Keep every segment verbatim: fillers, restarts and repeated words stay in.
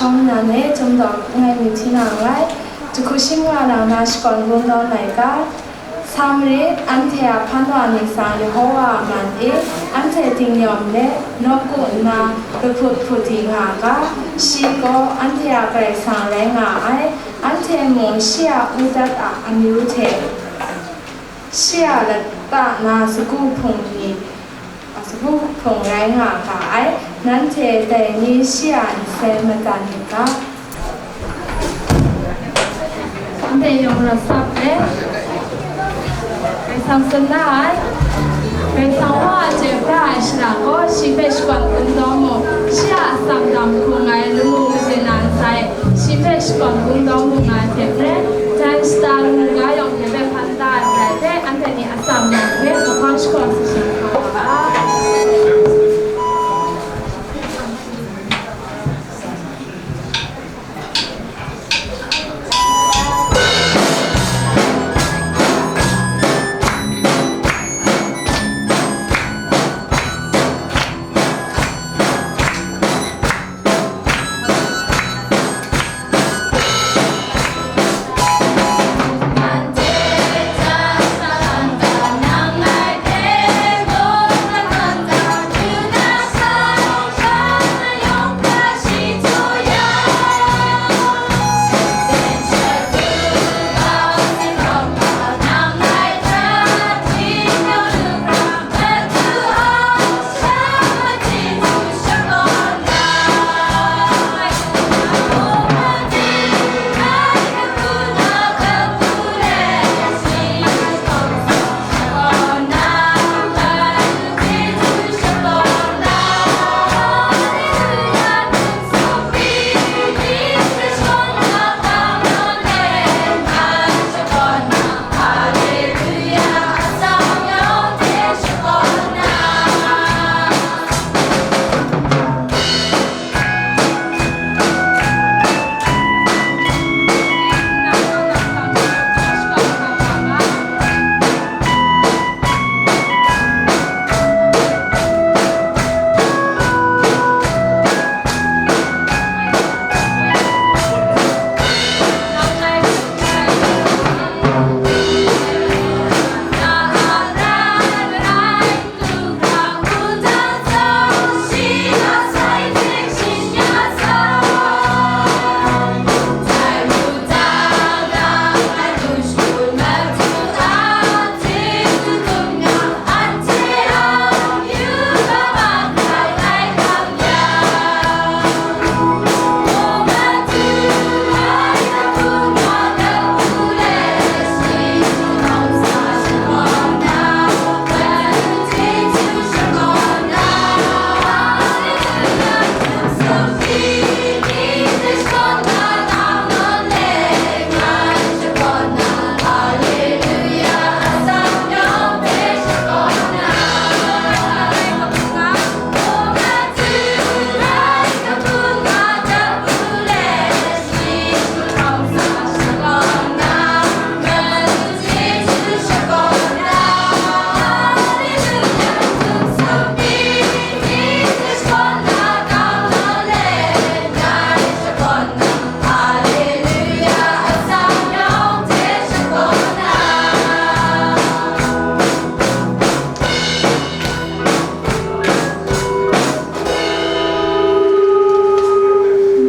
Shawng nan e, Chyum Daw Langai mi hti na nngai. Jahku shingwa lang na shakawn wundawn laika. Sa marit, anhte a hpan wa ningsang Yehowa a man e, anhte tingyawm let, nawku nna lahput hput di nga ga, shi gaw anhte a Karai Kasang rai nga ai, anhte mung shi a wundat a amyu hte, shi a lata na sagu hpung ni, sagu hpung rai nga ga ai, nanhte dai ni shi a nsen matan yu ga. Anhte yawng rawt sap let, Karai Kasang tsun la ai, Karai Kasang Wa a chye pra ai shara gaw, shi hpe shakawn kungdaw mu, shi a atsam dam hkung ai lamu masin na ntsa e, shi hpe shakawn kungdaw mu nga ai hte maren, jan shata lamu ga yawng hte hpe hpan da ai hte, anhte ni atsam yang hpe lahkawng shakawn sashawng hkau wa ga.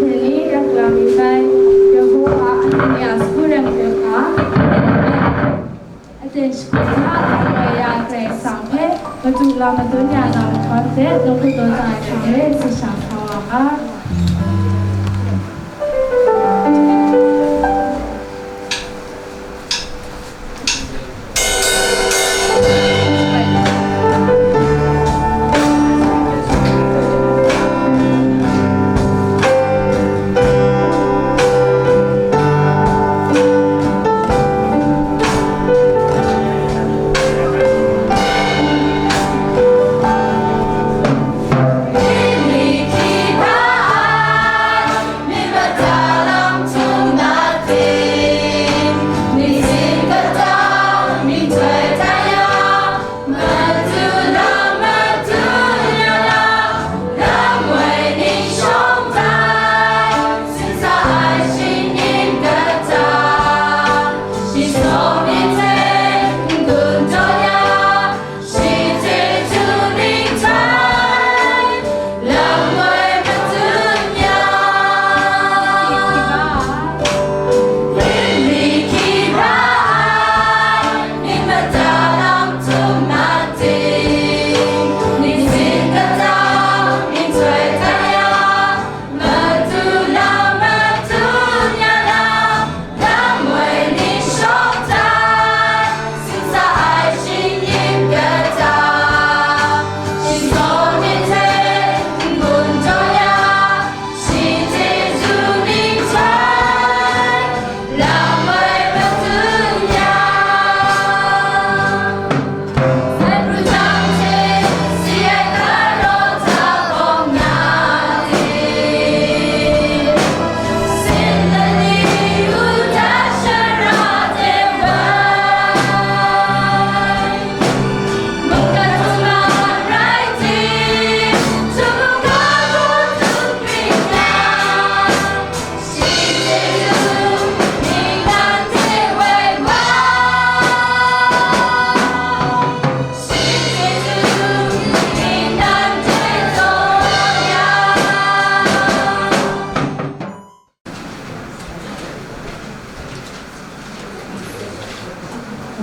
Ndai ni, ya hkra mi bai, Yehowa a myit ni a sagu rem hkra, aten shakut hta, Karai Kasang hpe madu la madun ya na mahkawn hte, nawku daw da ai hkang re, sashang sa wa ga.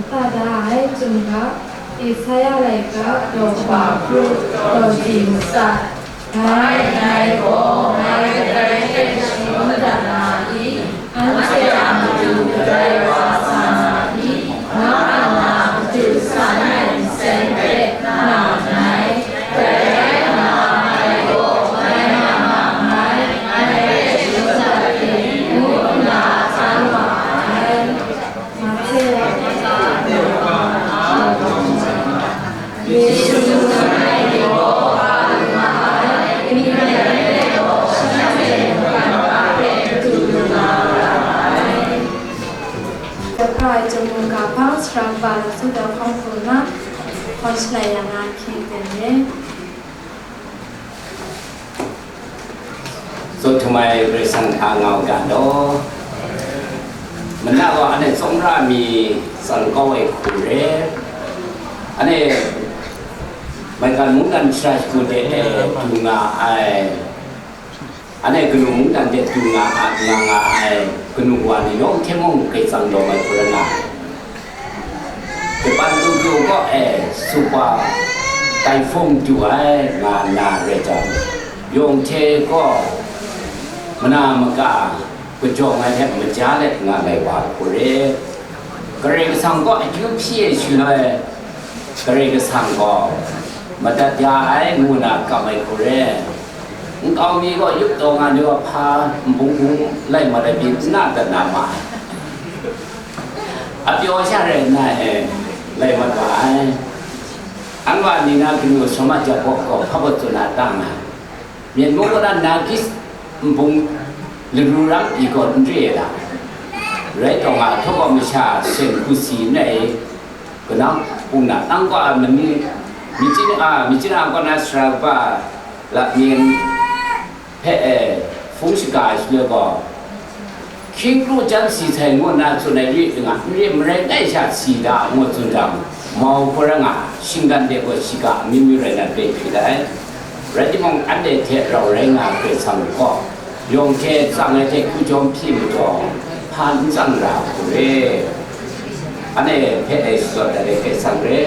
Tada ai chyum ga, Isaya laika daw hpa hkru daw di mu sai. Ngai, ngai gaw, ngai kadai hte shangun dat na i? Anhte a matu kadai wa sa na i? Nga nga na matu san ai nsen hpe na nngai. Dai rai nna, ngai gaw, ngai nga nga nngai, ngai hpe shangun dat de, ngu nna htan wa ai. Jahpa ai Chyum mungga hpang saram pa lasu dau hkawng hku na, hkawng shalai yang a hkying ten re. Zawn htum ai Karai Kasang hta nga u ga law. Mana gaw anhte tsawmra mi tsang kau ai hku re. Anhte maigan mungdan shara shagu de e du nga ai. Anhte kanu mungdan de du nga, nga nga ai kanu wa ni yawng hte mung grai tsang dawng ai hku rai nga ai. Japan du du gaw e supa tai hpung du ai nga nna rai jang, yawng hte gaw mana maka kajawng ai hte maja let nga ai wa hku re. Karai Kasang gaw akyu hpyi e shaloi, Karai Kasang gaw madat ya ai ngu na kam ai hku re. Nkau mi gaw yup taw nga ni wa hpa nbung bung lai mat ai pyi n na dat na ma ai. A pyaw sha rai nna e, lai mat wa ai. Anwa ni na kanu Shawma Jabok gaw hpa baw tsun a ta nga ai. Myen mung kaw na Nagis nbung laru ram i gaw n re ai ta? Rai taw nga, htaw gaw masha sen hku si n rai i, kanang hpung na, nang gaw a mani, machyin a, machyin a kaw na sara kaba lamyen hpe e hpung shaga ai shaloi gaw, hkying kru jan si sai ngu nna tsun ai re nga, n re, marai ngai sha si da, ngu tsun jang, mau hkawra nga, shinggan de gaw shiga mi mi rai na, rai hpyi da ai. Rai timung, anhte hte rau rai nga ai Karai Kasang gaw, yawng hte tsang ai hte hku jawm hpyi majaw, hpa n tsang ra hku re. Anhte hpe e shatsawt dat ai Karai Kasang re.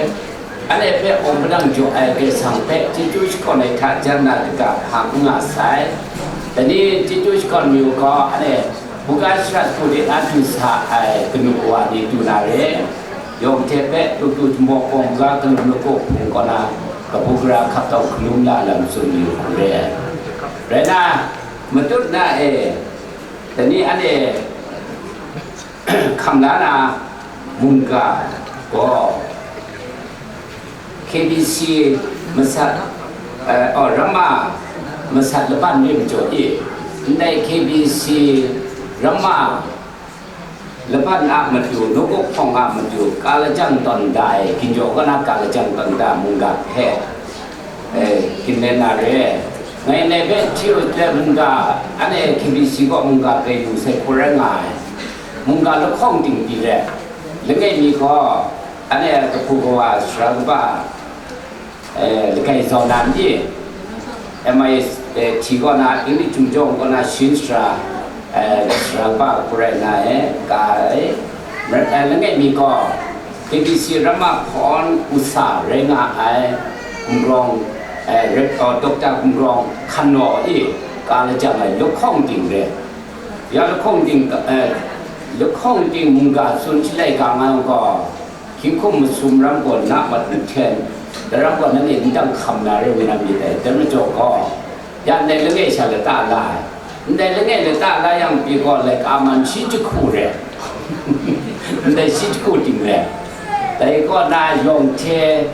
Anhte hpe awng padang jaw ai Karai Kasang hpe chyeju shakawn ai hta jan na kaga hpa n nga sai. Dai ni chyeju shakawn mi u gaw, anhte buga shara hku de na du sa ai kanu kawa ni du na re. Yawng hte hpe tuktu jumbaw kawng ga kalum lagaw hpung kaw na kabu gara hkap tau hkalum na lam tsun yu hku re ai. Rai na, matut na e, dai ni anhte hkam la na mungga gaw K B C masat, eh, oh, ramma masat laban rim jaw i, ndai K B C ramma laban a matu, nawku hpawng a matu, ka lajang tawn da ai, ginjaw kaw na ka lajang tawn da mungga hpe, eh, ginlen na re. Ngai ndai hpe hti u jep mungga, anhte K B C kaw mungga grai lu sai hku rai nga ai. Mungga lahkawng ting pyi re. Langai mi gaw, anhte kahpu kawa sara kaba, eh, Lagai Zau na n di, M I S, eh, T kaw na, English Chungchawng kaw na, Shin Sara, eh, sara kaba hku rai nna, eh, ka ai. Mar-, eh, langai mi gaw, K B C ramma hpawn usa rai nga ai, gumrawng, eh, Re-, oh, Doctor Gumrawng Hkan Naw i, ka lajang ai lahkawng ting re. Ya lahkawng ting, eh, lahkawng ting mungga tsun shalai ga nga yang gaw, hkying hkum masum ram gaw na mat nhten, dai ram gaw nanhte n dang hkam na re, woi na myit dai, dai majaw gaw, ya ndai langai sha lata la ai, ndai langai lata la yang pyi gaw, laika man shi jahku re, ndai shi jahku ting re, dai kaw na yawng hte,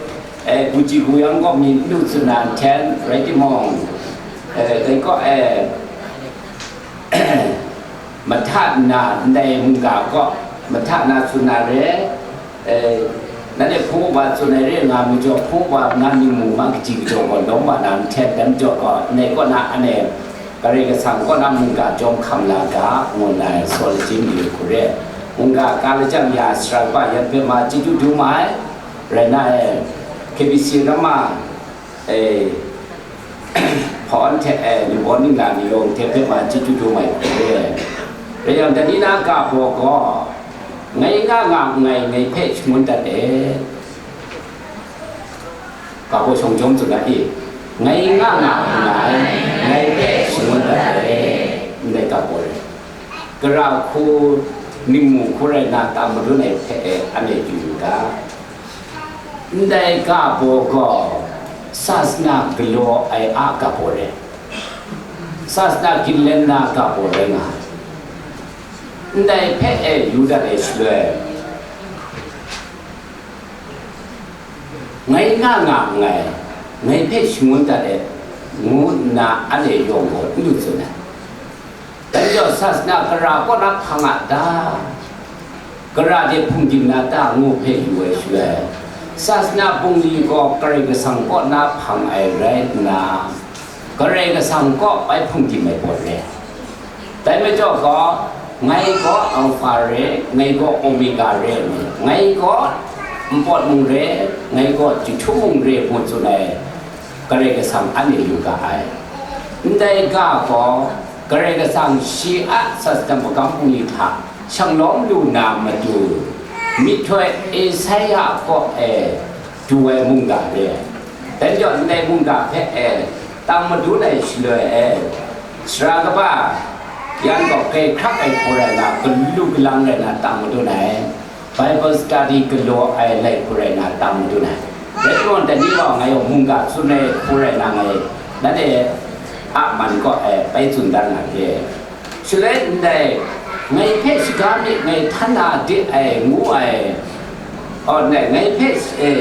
eh, guji guyang gaw myit n lu tsun na nhten, rai timung, eh, dai kaw, eh, mahta nna ndai mungga kaw mahta na tsun na re, eh, nanhte hpung uwa tsun ai re nga majaw, hpung uwa na ningmu ma kaji kajaw gaw lawm wa na nhten dai majaw gaw, ndai kaw na anhte Karai Kasang kaw na mungga jawm hkam la ga, ngu nna saw lachyum yu hku re. Mungga ka lajang ya sara kaba yan hpe ma chyeju dum ai, rai na e, K B C ramma, eh, hpawn hte, eh, ningbaw ningla ni yawng hte hpe ma chyeju dum ai hku re. Rai yang, dai ni na ga baw gaw, Ngai nga nga nngai, ngai hpe shangun dat e. Ga baw shawng jawm tsun ai, ngai nga nga nngai, ngai hpe shangun dat e, ndai ga baw rai. Gara hku, ningmu hku rai na, tang madun ai hpe e, anhte yu yu ga. Ndai ga baw gaw, sasana galaw ai a ga baw rai. Sasana ginlen na ga baw rai nga ai. Ndai hpe e yu dat ai shaloi, ngai nga nga nngai, ngai hpe shangun dat e, ngu nna anhte yawng gaw n lu tsun ai. Dai majaw, sasana gara kaw na hpang a ta? Gara de hpungdim na ta? Ngu hpe yu ai shaloi, sasana bungli gaw Karai Kasang kaw na hpang ai rai nna, Karai Kasang kaw bai hpungdim ai pawt re ai. Dai majaw gaw, ngai gaw Alfa re, ngai gaw Omega re, ngai gaw npawt mung re, ngai gaw jahtum mung re, ngu tsun ai Karai Kasang anhte yu ga ai. Ndai ga gaw, Karai Kasang shi a sasana magam bungli hta shanglawm lu na matu, myihtoi Esaia kaw e du ai mungga re. Dai majaw, ndai mungga hpe e tang madun ai shaloi e, sara kaba yan gaw grai hkrak ai hku rai na, galu galang rai na tang madun ai. Bible study galaw ai lai hku rai na, tang madun ai. Rai timung, dai ni gaw ngai gaw mungga tsun ai hku rai na, ngai nanhte a man kaw e bai tsun dan na re. Shaloi ndai, ngai hpe shaga myit, ngai htan na de ai, ngu ai, aw, ndai, ngai hpe, eh,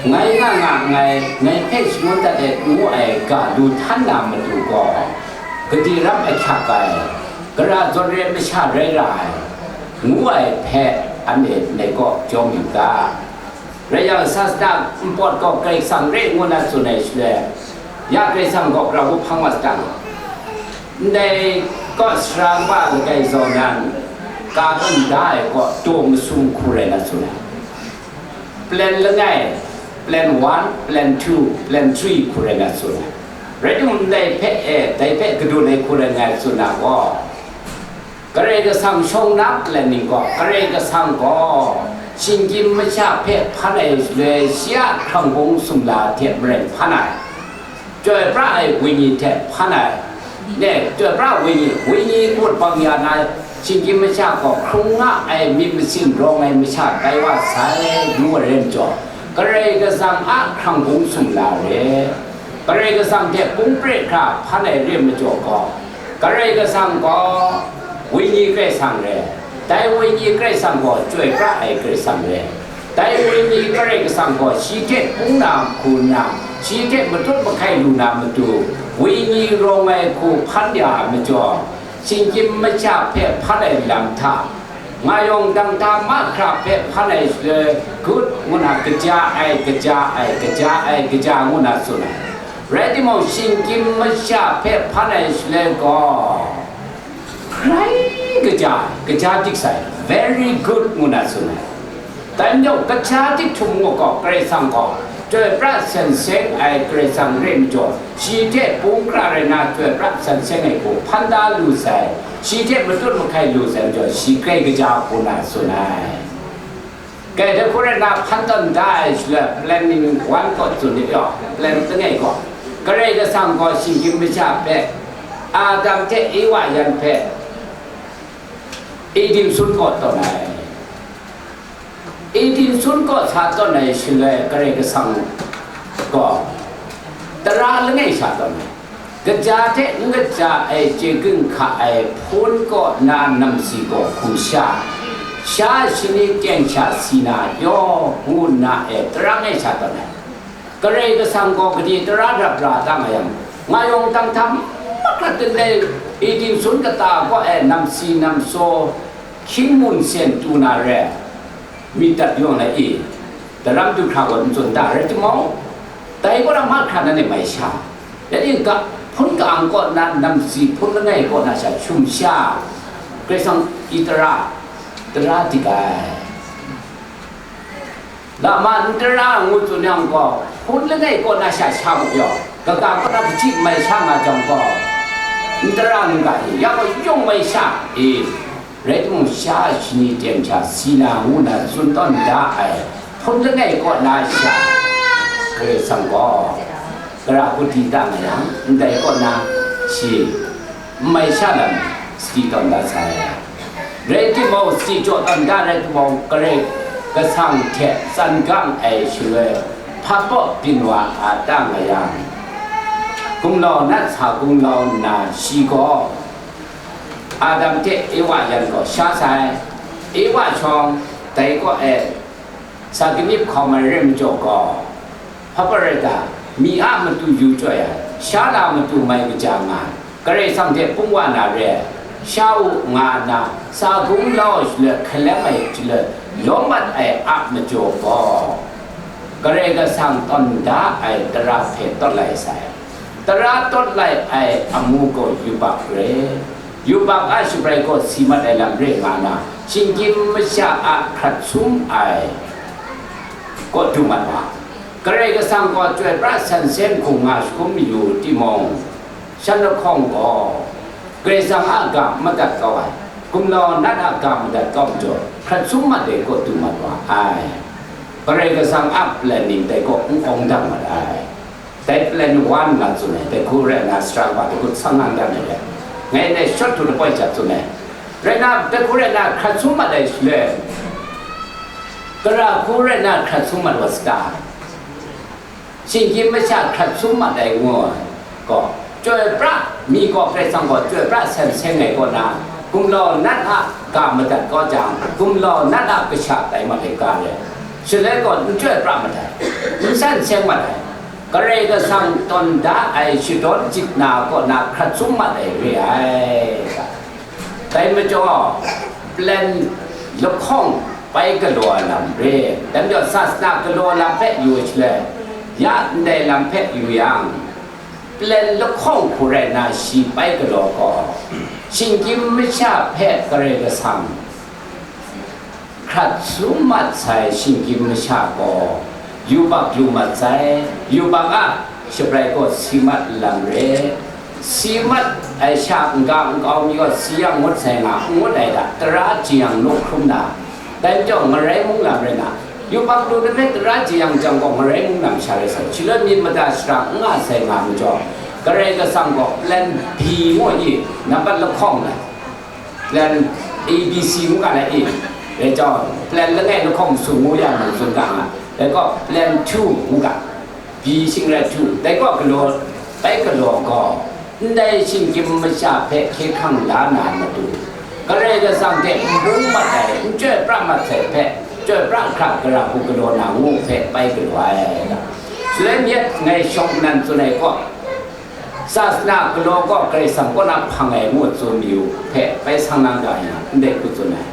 ngai nga nga nngai, ngai hpe shangun dat ai, ngu ai ga lu htan na matu gaw, gade rap ahkyak ai, gara zawn re ai masha rai ra ai, ngu ai hpe anhte ndai kaw jawm yu ga. Rai yang, sasana npawt gaw Karai Kasang re ngu na tsun ai shaloi, ya Karai Kasang gaw grau hpang wa sagang, ndai kaw sara kaba langai zau nan, ka kan da ai kaw daw masum hku rai na tsun ai. Plan langai, plan one, plan two, plan three hku rai na tsun ai. Rai timung, ndai hpe e, dai hpe kadun ai hku rai nga ai tsun na gaw, Karai Kasang shawng na planning gaw, Karai Kasang gaw shinggyim masha hpe hpan ai shaloi, shi a hkrang bung sumla hte maren hpan ai, chyoi pra ai wenyi hte hpan ai, ne, chyoi pra wenyi, wenyi gut bang ya na, shinggyim masha gaw hkrung nga ai myit masin rawng ai masha tai wa sai, ngu ai rai majaw, Karai Kasang a hkrang bung sumla re, Karai Kasang hte bung pre hkra hpan ai re majaw gaw, Karai Kasang gaw wenyi Karai Kasang re, dai wenyi Karai Kasang gaw chyoi pra ai Karai Kasang re, dai wenyi Karai Kasang gaw shi hte bung na hku nna, shi hte matut mahkai lu na matu, wenyi rawng ai hku hpan ya ai majaw, shinggyim masha hpe hpan ai lam hta, nga yawng dang hta mahkra hpe hpan ai shaloi, gut ngu na kaja ai, kaja ai, kaja ai, kaja ngu na tsun ai. Rai timung, shinggyim masha hpe hpan ai shaloi gaw, grai kaja, kaja dik sai, very good ngu na tsun ai. Dai majaw, kaja dik htum ngu gaw, Karai Kasang gaw chyoi pra san seng ai Karai Kasang re majaw, shi hte bung kra rai na chyoi pra san seng ai hku hpan da lu sai, shi hte matut mahkai lu sai majaw, shi grai kaja hku na tsun ai. Grai hte hku rai na hpan tawn da ai shaloi, planning one kaw tsun ni gaw, plan langai gaw, Karai Kasang gaw shinggyim masha hpe, Adam hte Ewa yan hpe, Eden sun kaw tawn ai. Eden sun kaw sa tawn ai shaloi, Karai Kasang gaw tara langai sha tawn ai. Kaja hte n kaja ai chye ginhka ai hpun kaw na namsi gaw hkum sha, sha shani teng sha si na yaw, ngu nna e tara langai sha tawn ai. Karai Kasang gaw gade tara rap ra da nga yang, nga yawng dang hta mahkra tendai Eden sun kata gaw e namsi namsaw hkying mun sen tu na re, myit dat yawng na i, daram du hkra gaw n tsun da, rai timung, dai kaw na mahkra nanhte mai sha, rai timung, ga, hpun ka-ang kaw na namsi hpun langai kaw na sha shum sha, Karai Kasang i tara, tara dik ai. Lama n tara ngu tsun yang gaw, hpun langai kaw na sha sha mu yaw, kaga kaw na hpaji mai sha nga jang gaw, n tara n ga i, ya gaw yawng mai sha i, rai timung, sha shani teng hta si na ngu na tsun tawn da ai hpun langai kaw na sha, Karai Kasang gaw, Kara kuti ta nga yang, ndai kaw na shi n mai sha lam sadi tawn da sai. Rai timung, sadi jaw tawn da rai timung, Karai Kasang hte tsan gang ai shaloi, hpa baw byin wa a ta nga yang, gumlau nat sa gumlau nna shi gaw, Adam hte Ewa yan gaw sha sai. Ewa shawng dai kaw e sa kanip hkawm ai rai majaw gaw, hpa rai ta, mi a matu yu chyoi ai, sha na matu mai kaja nga ai, Karai Kasang hte pung wa na re ai, sha u nga nna, sa gumlau shaloi hkalem ai shaloi lawm mat ai a majaw gaw, Karai Kasang tawn da ai tara hpe tawn lai sai. Tara tawn lai ai amu gaw yubak re. Yubak a shabrai gaw si mat ai lam re nga na, shinggyim masha a hkrat sum ai kaw du mat wa. Karai Kasang gaw chyoi pra san seng hku nga shagun mayu timung, shan lahkawng gaw Karai Kasang a ga madat kau ai, gumlau nat a ga madat kau majaw, hkrat sum mat ai kaw du mat wa ai. Karai Kasang a plan ning dai kaw n awng dang mat ai. Dai plan one nga tsun ai, dai hku rai nna, sara wa dai hku sang nang dan ai, ngai nai shawt htu lapoi jat tsun ai. Rai nna, dai hku rai nna, hkrat sum mat ai shaloi, kara hku rai nna, hkrat sum mat wa sata? Shinggyim masha hkrat sum mat ai ngu ai gaw, chyoi pra, mi gaw Karai Kasang gaw chyoi pra san seng ai kaw na, gumlau nat a ga madat kau jang, gumlau nat a kasha tai mat ai ga re. Shaloi gaw n chyoi pra mat ai, n san seng mat ai. Karai Kasang tawn da ai shadawn jik na kaw na hkrat sum mat ai re ai. Dai majaw, plan lahkawng pai galaw ai lam re. Dai majaw, sasana galaw lam hpe yu ai shaloi, ya ndai lam hpe yu yang, plan lahkawng hku rai nna shi pai galaw gaw, shinggyim masha hpe Karai Kasang hkrat sum mat sai shinggyim masha gaw, yubak lu mat sai, yubak a shabrai gaw si mat lam re. Si mat ai sha n-ga nkau mi gaw si yang ngut sai nga, n ngut ai hta, tara jeyang naw hkrum na, dai majaw ngarai mung lam rai na, yubak lu na hpe tara jeyang jang gaw ngarai mung lam sha rai sai, shaloi myit mada shara n nga sai nga majaw, Karai Kasang gaw plan B ngu i, nambat lahkawng ai, plan A B C ngu ga lai i, dai chyawm, plan langai lahkawng sung ngu yang mung tsun ga nga, dai gaw plan two ngu ga, B shing rai two, dai gaw galaw, bai galaw gaw, ndai shinggyim masha hpe hkye hkrang la na matu, Karai Kasang hte n bung mat ai, n chyoi pra mat sai hpe, chyoi pra hkra gara hku galaw na ngu hpe bai galaw ai. Shaloi myit ngai shawng nnan tsun ai gaw, sasana galaw gaw Karai Kasang kaw na hpang ai ngu tsun mayu hpe bai sang nang ga yang, ndai hku tsun ai.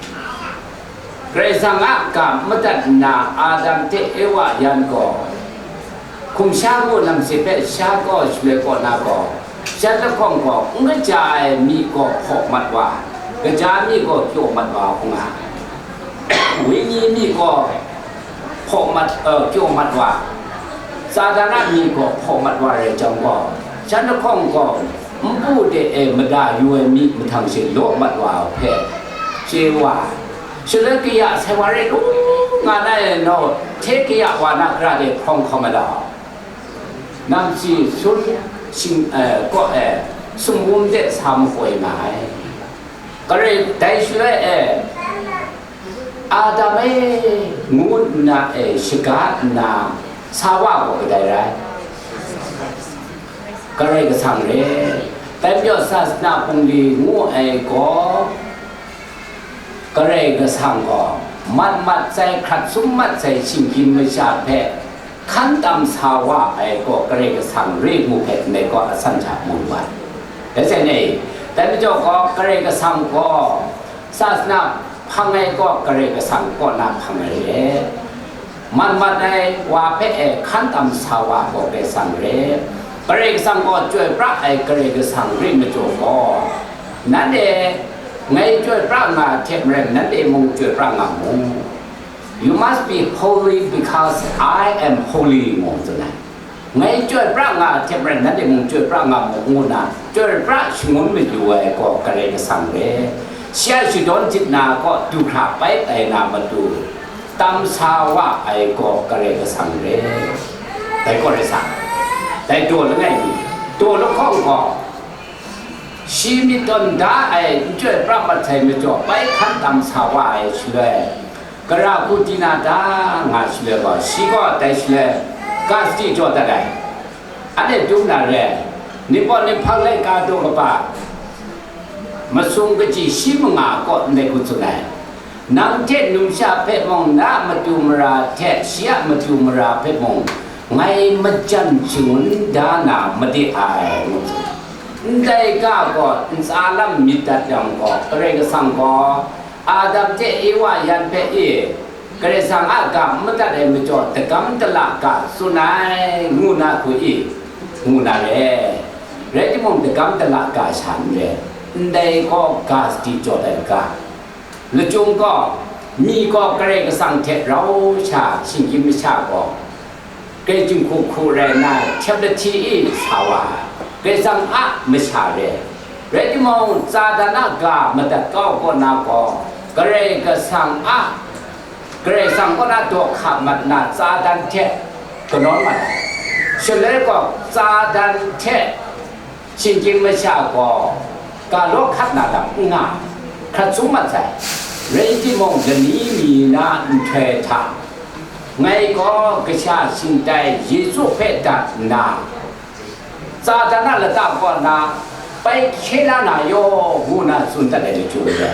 Karai Kasang a ga madat nna Adam hte Ewa yan gaw, hkum sha ngu lam si hpe sha gaw shaloi kaw na gaw, shan lahkawng gaw n kaja ai myi gaw hpaw mat wa, kaja myi gaw kyaw mat wa hkung nga, wenyi myi gaw hpaw mat, uh, kyaw mat wa, Satan a myi gaw hpaw mat wa rai jang gaw, shan lahkawng gaw npu de e mada yu ai myi mahtang she law mat wa hpe chye wa, shaloi kaya sai wa rai lu nga na e nau, hte kaya wa na hkra de hprawng hkawm ai lau. Namsi sun shing, eh, kaw e sumwum de sa makoi nga ai. Karai dai shaloi e, Adam e, ngu nna e shaga nna, sa wa gaw kadai rai? Karai Kasang re. Dai majaw, sasana bungli ngu ai gaw, Karai Kasang gaw mat mat sai, hkrat sum mat sai shinggyim masha hpe hkan tam sa wa ai gaw Karai Kasang re ngu hpe ndai gaw asan hta mu lu ai. Dai sai ni, dai majaw gaw Karai Kasang gaw sasana hpang ai gaw Karai Kasang kaw na hpang ai re. Mat mat ai wa hpe e hkan tam sa wa gaw Karai Kasang re. Karai Kasang gaw chyoi pra ai Karai Kasang re majaw gaw, nanhte ngai chyoi pra nga hte maren nanhte mung chyoi pra nga mu. You must be holy because I am holy, ngu tsun ai. Ngai chyoi pra nga hte maren nanhte mung chyoi pra nga mu, ngu na chyoi pra shangun mayu ai gaw Karai Kasang re. Shi a shadawn jit na kaw du hkra pai tai na matu, tam sa wa ai gaw Karai Kasang re. Dai gaw rai sa, dai daw langai mi, daw lahkawng gaw, shi myit tawn da ai n chyoi pra mat sai majaw, pai hkan tam sa wa ai shaloi, gara hku di na ta nga shaloi gaw, shi gaw dai shaloi ga sadi jaw dat ai. Anhte dum na re, Ningpawt Ninghpang laika daw kaba masum kaji shi manga kaw ndai hku tsun ai. Nang hte numsha hpe mung, na a matu mara hte shi a matu mara hpe mung, ngai majan shangun da na made ai, ngu tsun. Ndai ga gaw ntsa lam myit dat yang gaw, Karai Kasang gaw Adam hte Ewa yan hpe, e, Karai Kasang a ga n madat ai majaw, dagam dala ga tsun ai, ngu na hku i, ngu na re. Rai timung, dagam dala ga sha n re, ndai gaw ga sadi jaw ai ga. Lachyum gaw, mi gaw Karai Kasang hte rau sha shinggyim masha gaw, Karai Jinghku hku rai nna, hkyep lahti e sa wa ai, Karai Kasang a masha re. Rai timung, Satan a ga madat kau kaw na gaw, Karai Kasang a, Karai Kasang kaw na daw hka mat nna, Satan hte kanawn mat ai. Shaloi gaw, Satan hte shinggyim masha gaw, ga law hkat na lam n nga, hkrat sung mat sai. Rai timung, lani mi na nhtoi hta, ngai gaw kasha shingtai Yesu hpe dat nna, Satan a lata kaw na bai hkye la na yaw, ngu na tsun dat ai lachyum re.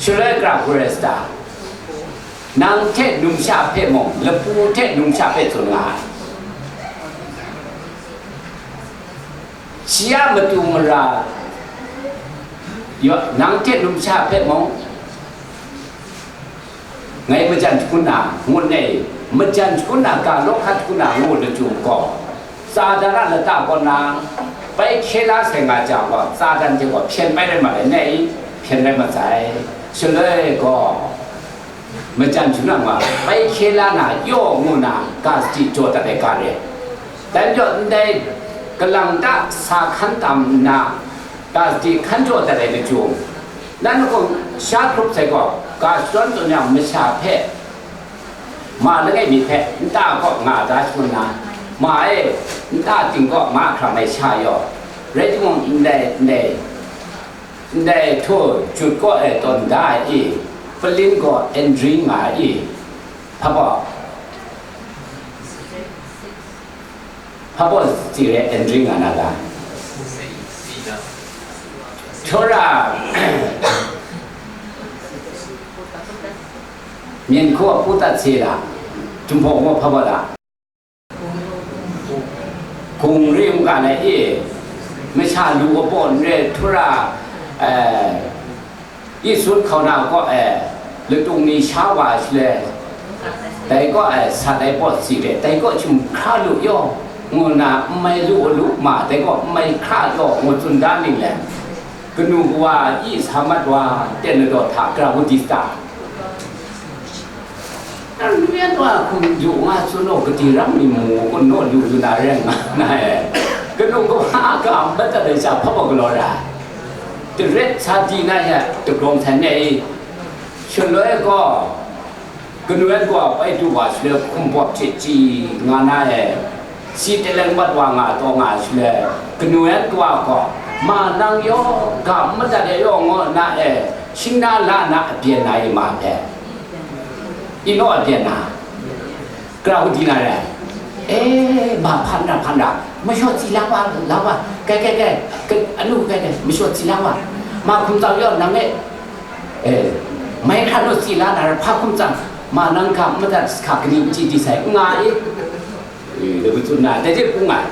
Shaloi gara hku rai sa ta? Nang hte numsha hpe mung, lapu hte numsha hpe tsun nga ai. Shi a matu mara, yaw, nang hte numsha hpe mung, ngai majan shangun na, ngut nai, majan shangun na, ga law hkat shangun na, ngu lachyum gaw, Satan a lata kaw na bai hkye la sai nga jang gaw, Satan hte gaw hpyen bai rai mat ai, nai hpyen rai mat sai. Shaloi gaw, majan shangun na, bai hkye la na yaw, ngu na ga sadi jaw dat ai ga re. Dai majaw, ndai galang ta sa hkan tam nna, ga sadi hkan jaw dat ai lachyum, nan gaw sha hkrup sai gaw, ga shadawn tsun yang masha hpe, ma langai mi hpe nta kaw nga da shangun na, ma e, nta ting kaw ma hkra mai sha yaw, rai timung, ndai, ndai, ndai htaw jut kaw e tawn da ai i, palin gaw Andri nga ai i, hpa baw, hpa baw tsi re Andri nga na ga. Tora, myen hkaw pu tat se la, Jinghpaw gaw hpa baw la. Gung ri n ga na e, masha lu kabaw n re, tura, eh, Yesu hkauna kaw e, latung ni sha wa shaloi, dai kaw e, sat ai pawt si re, dai kaw chyum hkra lu yaw, ngu na, n mai lu lu ma, dai kaw n mai hkra yaw, ngu tsun da ning le, kanu kawa i sa mat wa, ten na daw hta, gara hku di sa ta? Nang nu yan wa hkum yu nga tsun naw, kadi rang mi mu kun naw lu lu na rai nga na e. Kanu kawa a ga madat ai sha hpa baw galaw ra. Daret sa di na ya dagrawng htan ne i. Shaloi gaw, kanu yan gaw bai du wa shaloi hkum bawt hte chyi nga na e. Si taleng mat wa nga taw nga shaloi, kanu yan kawa gaw, ma nang yaw, ga madat e yaw ngaw na e, shing na la na abyen na e ma hpe. Ino abyen na, gara hku di na rai. E, ma hpan ra, hpan ra, mashaw tsi la wa, la wa, kai, kai, kai, kai, anu, kai, kai, mashaw tsi la wa. Ma hkum tsang yaw nang e, e, mai hkra naw tsi la na ra, hpa hkum tsang, ma nang ga madat sa hka kaning chyi di sai, nga e. E, dai hku tsun na, dai hte hpung ai.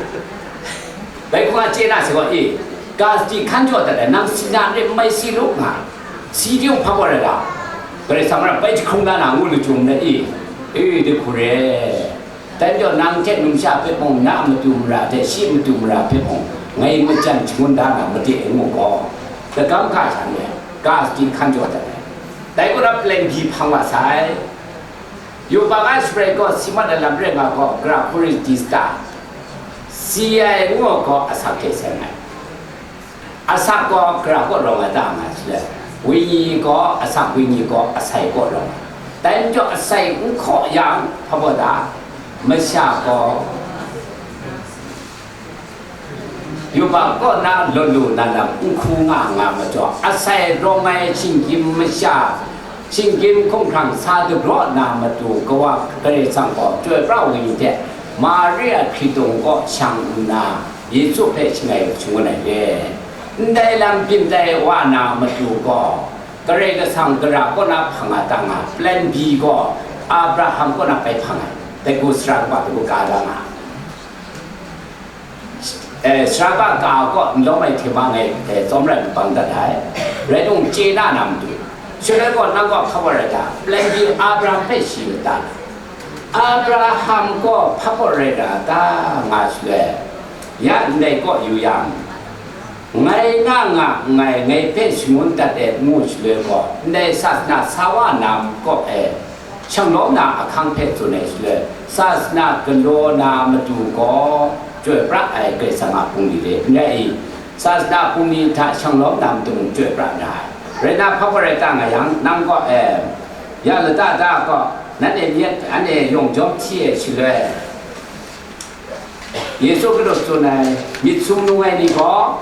Bai hkung a chye na sai gaw, e, ga sadi hkan jaw dat ai, nang si na n rai, n mai si lu nga, si de hpa gaw rai ga, Karai Kasang a bai jahkrung da na ngu lu chyum na, e, e, dai hku re. Dai majaw nang hte numsha hpe mung, na a matu mara hte shi a matu mara hpe mung, ngai majan shangun da na made ai ngu gaw, dagam ga sha n rai, ga sadi hkan jaw dat ai. Dai gaw na paleng bi hpang wa sai. Yubak a shabrai gaw si mat ai lam rai nga gaw, gara hku rai di sa ta? Si ai ngu gaw asak hte seng ai. Asak gaw gara kaw rawng ai ta nga shaloi, Wenyi gaw asak, wenyi gaw asai kaw rawng ai. Dai majaw asai n hkaw yang, hpa baw da, masha gaw yubak kaw na law lu na lam n hku nga nga majaw, asai rawng ai shinggyim masha, shinggyim hkumhkrang sa dagraw na matu, Kawa Karai Kasang gaw Chyoi pra Wenyi hte Mari a hkritung kaw shang nna, Yesu hpe shangai shangun ai re. Ndai lam byin tai wa na matu gaw, Karai Kasang gara kaw na hpang a tang a, plan B gaw Abraham kaw na bai hpang ai, dai gaw sara kaba hte kaw ka da nga. Eh, sara kaba ka kaw n lawm ai hte mung ngai, eh, tsawm rai bang dat ai, rai timung, chye na na matu. Shaloi gaw nang gaw hpa baw rai ta, plan B Abraham hpe shi lata? Abraham gaw hpa baw rai ra ta nga shaloi, ya ndai kaw yu yang, ngai na nga nngai, ngai hpe shangun dat e ngu shaloi gaw, ndai sasana sa wa na kaw e, shanglawm na ahkang hpe tsun ai shaloi, sasana galaw na matu gaw, Chyoi pra ai Karai Kasang a bungli re, n rai i? Sasana bungli hta shanglawm na matu mung chyoi pra na ai. Rai na, hpa baw rai ta nga yang, nang gaw, e, ya lata da gaw, nanhte myit, anhte yawng jawm hti ai shaloi, Yesu Hkristu tsun ai, myit sumnung ai ni gaw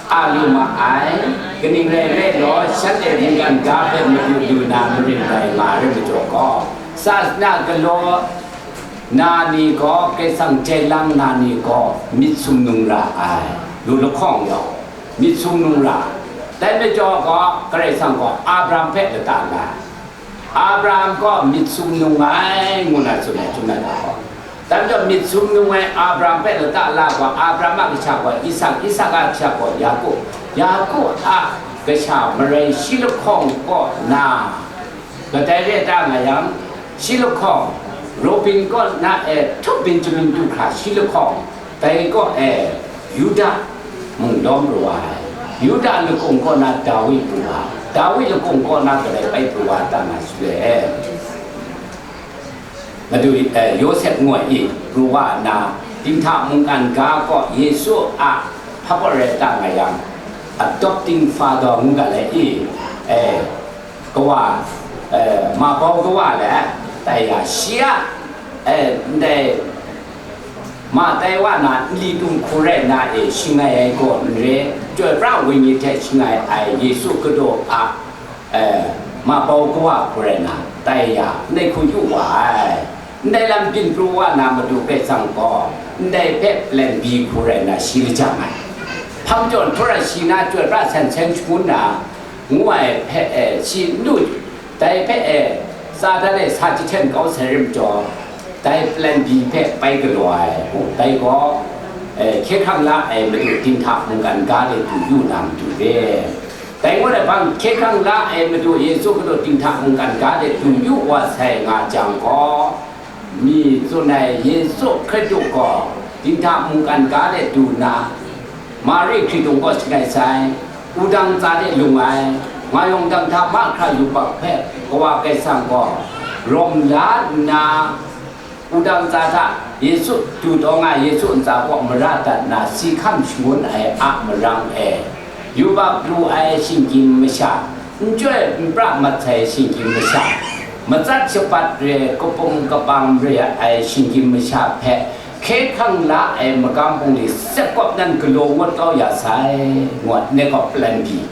a lu ma ai, kaning rai nme law, shanhte mungkan ga hpe madu lu na marin dai nga ai majaw gaw, sasana galaw na ni gaw, Karai Kasang jai lang na ni gaw, myit sumnung ra ai, lu lahkawng yawng, myit sumnung ra ai. Dai majaw gaw, Karai Kasang gaw Abraham hpe lata la ai. Abraham gaw myit sumnung ai, ngu na tsun ai, chyum na ga gaw. Dai majaw myit sumnung ai Abraham hpe lata la gaw, Abraham a kasha gaw Isak, Isak a kasha gaw Yaku, Yaku a kasha marai shi lahkawng kaw na, kadai re ta nga yang, shi lahkawng, Rubin kaw na e htup Benjamin du hkra shi lahkawng, dai kaw e Yuda mung lawm pru wa ai, Yuda lakung kaw na Dawi pru wa ai, Dawi lakung kaw na kadai bai pru wa ai ta nga shaloi e, madu, eh, Yawsep ngu ai i, pru wa nna, dinghta mungkan ga kaw Yesu a hpa baw rai ta nga yang, adopting father ngu ga le i, eh, kawa, eh, ma bau kawa le, tai ya, shi a, eh, ndai, ma tai wa na nli tum hku rai na e shangai ai gaw n re, Chyoi pra Wenyi hte shangai ai Yesu Hkristu a, eh, ma bau kawa hku rai na, tai ya, ndai hku yu wa ai. Ndai lam byin pru wa na matu Karai Kasang gaw, ndai hpe plan B hku rai na shi lajang ai. Hpa majaw, nhtawra shi na Chyoi pra san seng shangun na, ngu ai hpe, eh, shi n du, dai hpe, eh, Satan e sa jahten kau sai rai majaw, dai plan B hpe bai galaw ai, dai gaw, eh, hkye hkrang la ai matu dinghta mungkan ga de du yu na matu re. Dai ngut ai hpang, hkye hkrang la ai matu Yesu Hkristu dinghta mungkan ga de du yu wa sai nga jang gaw, mi tsun ai Yesu Hkristu gaw dinghta mungkan ga de du nna, Mari hkritung kaw shangai sai, wudang tsa de lung ai, nga yawng dang hta mahkra yubak hpe Kawa Karai Kasang gaw rawm la nna, wudang tsa hta Yesu du taw nga ai Yesu ntsa kaw mara dat nna, si hkam shangun ai a marang e, yubak lu ai shinggyim masha, n chyoi n pra mat sai shinggyim masha, matsat shabat re kapum kapang re ai shinggyim masha hpe hkye hkrang la ai magam bungli tsep kawp nan galaw ngut kau ya sai, ngu ai, ndai gaw plan B.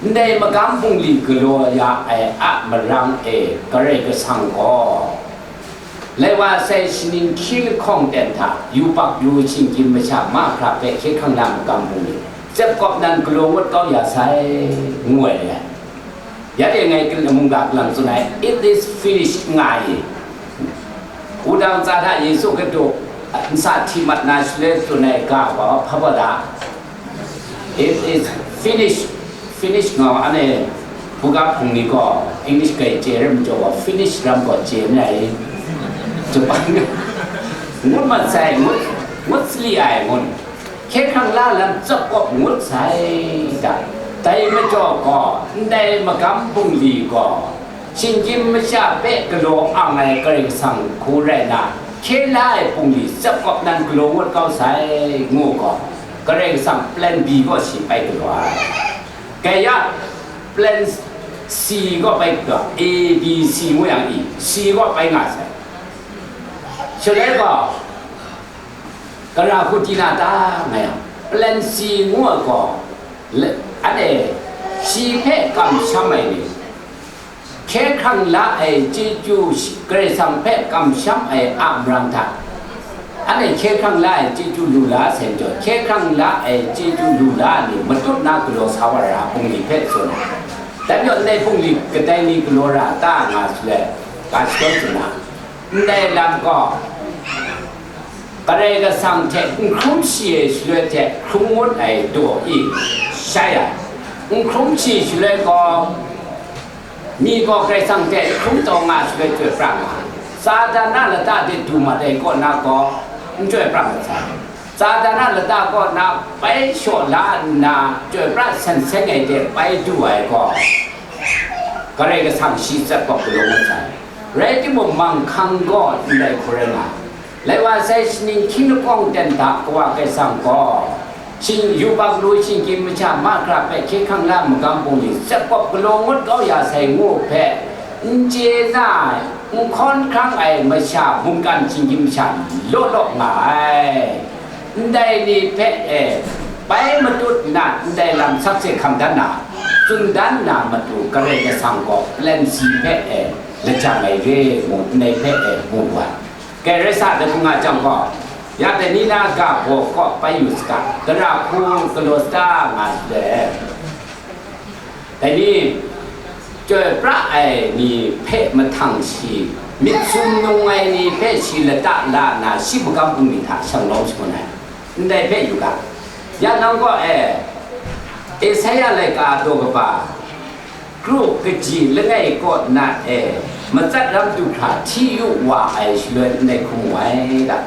Ndai magam bungli galaw ya ai a marang e Karai Kasang gaw, lai wa sai shaning hkyi lahkawng ten hta yubak yu shinggyim masha mahkra hpe hkye hkrang na magam bungli tsep kawp nan galaw ngut kau ya sai, ngu ai re ai. Ya de ngai mungga galang tsun ai, "It is finished," nga ai. Wudang tsa hta Yesu Hkristu nsa hti mat na shaloi tsun ai ga gaw hpa baw da? "It is finished." Finish nga wa, ane, buga hpung ni gaw English grai chye rai majaw gaw, finish ram gaw chye n rai. Japan ngut mat sai, ngut, ngut sali ai ngun. Hkye hkrang la lam tsap kawp ngut sai da. Dai majaw gaw, ndai magam bungli gaw, shinggyim masha hpe galaw ang ai Karai Kasang hku rai na, hkye la ai bungli tsap kawp nan galaw ngut kau sai, ngu gaw, Karai Kasang plan B gaw shi bai galaw ai. Kaya, Plan C gaw bai ga, A B C ngu yang i, C gaw bai nga sai. Shaloi gaw, kara hku di na ta nga yang, Plan C ngu ai gaw, le-, anhte shi hpe kamsham ai ni, hkye hkrang la ai chyeju shi-, Karai Kasang hpe kamsham ai a marang hta, anhte hkye hkrang la ai chyeju lu la sai majaw, hkye hkrang la ai chyeju lu la ai ni matut na galaw sa wa ra ai bungli hpe tsun ai. Dai majaw ndai bungli kadai ni galaw ra ta nga shaloi, ga shadawn tsun ai. Ndai lam gaw, Karai Kasang hte n hkrum shi ai shaloi hte hkrum ngut ai daw i shai ai. N hkrum shi shaloi gaw, mi gaw Karai Kasang hte n hkrum taw nga shaloi chyoi pra nga ai. Satan a lata de du mat ai kaw na gaw, n chyoi pra mat sai. Satan a lata kaw na bai shaw la nna, chyoi pra san seng ai de bai du ai gaw, Karai Kasang shi tsap gaw galaw mat sai. Rai timung, manghkang gaw ndai hku rai nga ai. Lai wa sai, shaning hkying lakawng ten hta Kawa Karai Kasang gaw, shing-, yubak lu shinggyim masha mahkra hpe hkye hkrang la magam bungli tsap gaw galaw ngut kau ya sai ngu hpe, n chye na ai, n hkawn hkrang ai masha mungkan shinggyim masha law law nga ai. Ndai ni hpe e, bai matut nna ndai lam sakse hkam dan na, tsun dan na matu Karai Kasang gaw Plan C hpe e, lajang ai re ngu ndai hpe e mu wa ai. Rai sa, dai hpung nga jang gaw, ya dai ni na ga baw kaw bai yu saga, gara hku galaw saga nga shaloi, dai ni, chyoi pra ai ni hpe mahtang shi, myit sumnung ai ni hpe shi lata la nna, shi magam bungli hta shang lawm shangun ai, ndai hpe yu ga. Ya nang gaw e, Esaia laika daw kaba, kru kaji langai kaw na e, matsat ram du hkra hti yu wa ai shaloi ndai hkrum mu ai ga.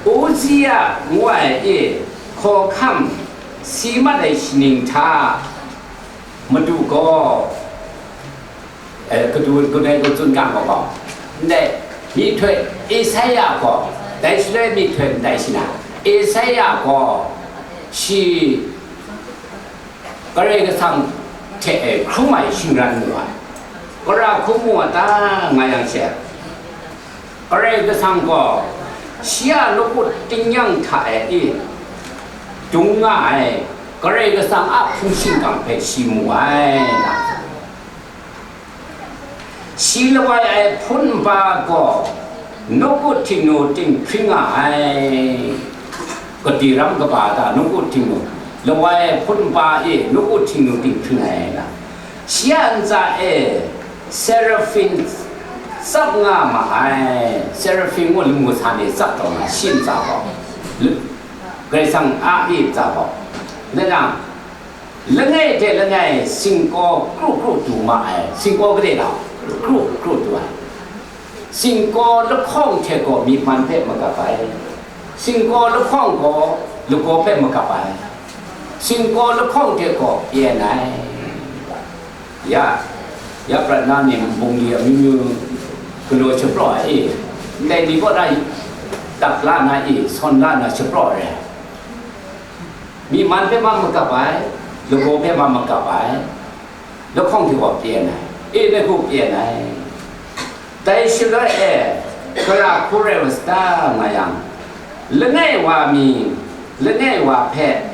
Uzia ngu ai e, hkawhkam si mat ai shaning hta madu gaw, eh, kadu kadai kau tsun ga gaw, ndai myihtoi Esaia gaw, dai shaloi myihtoi ndai shi na, Esaia gaw shi Karai Kasang hte e hkrum ai shingran mu ai. Gara hku mu a ta nga yang she, Karai Kasang gaw shi a nawku tingnyang hta e dung nga ai Karai Kasang a hpung shingkang hpe shi mu ai na. Shi lawai ai hpun npa gaw nawku htingnu ting hpring nga ai. Gade ram kaba ta nawku htingnu, lawai ai hpun npa e nawku htingnu ting hpring ai na. Shi a ntsa e serafin tsap nga ma ai. Serafin ngu lamu sa ni tsap taw na, shi ntsa gaw. Lu-, Karai Kasang a e ntsa gaw. Nna, langai hte langai singkaw kru kru du ma ai, singkaw gade na kru kru du ai. Singkaw lahkawng hte gaw myi man hpe magap ai, singkaw lahkawng gaw lagaw hpe magap ai, singkaw lahkawng hte gaw pyen ai. Ya, ya prat na ni bungli amyu myu galaw shapraw ai e, ndai ni kaw na dak la na e, sawn la na shapraw ai. Myi man hpe ma magap ai, lagaw hpe ma magap ai, lahkawng hte gaw pyen ai, e, dai hku pyen ai. Dai shaloi e, gara hku rai wa saga nga yang, langai wa mi, langai wa hpe,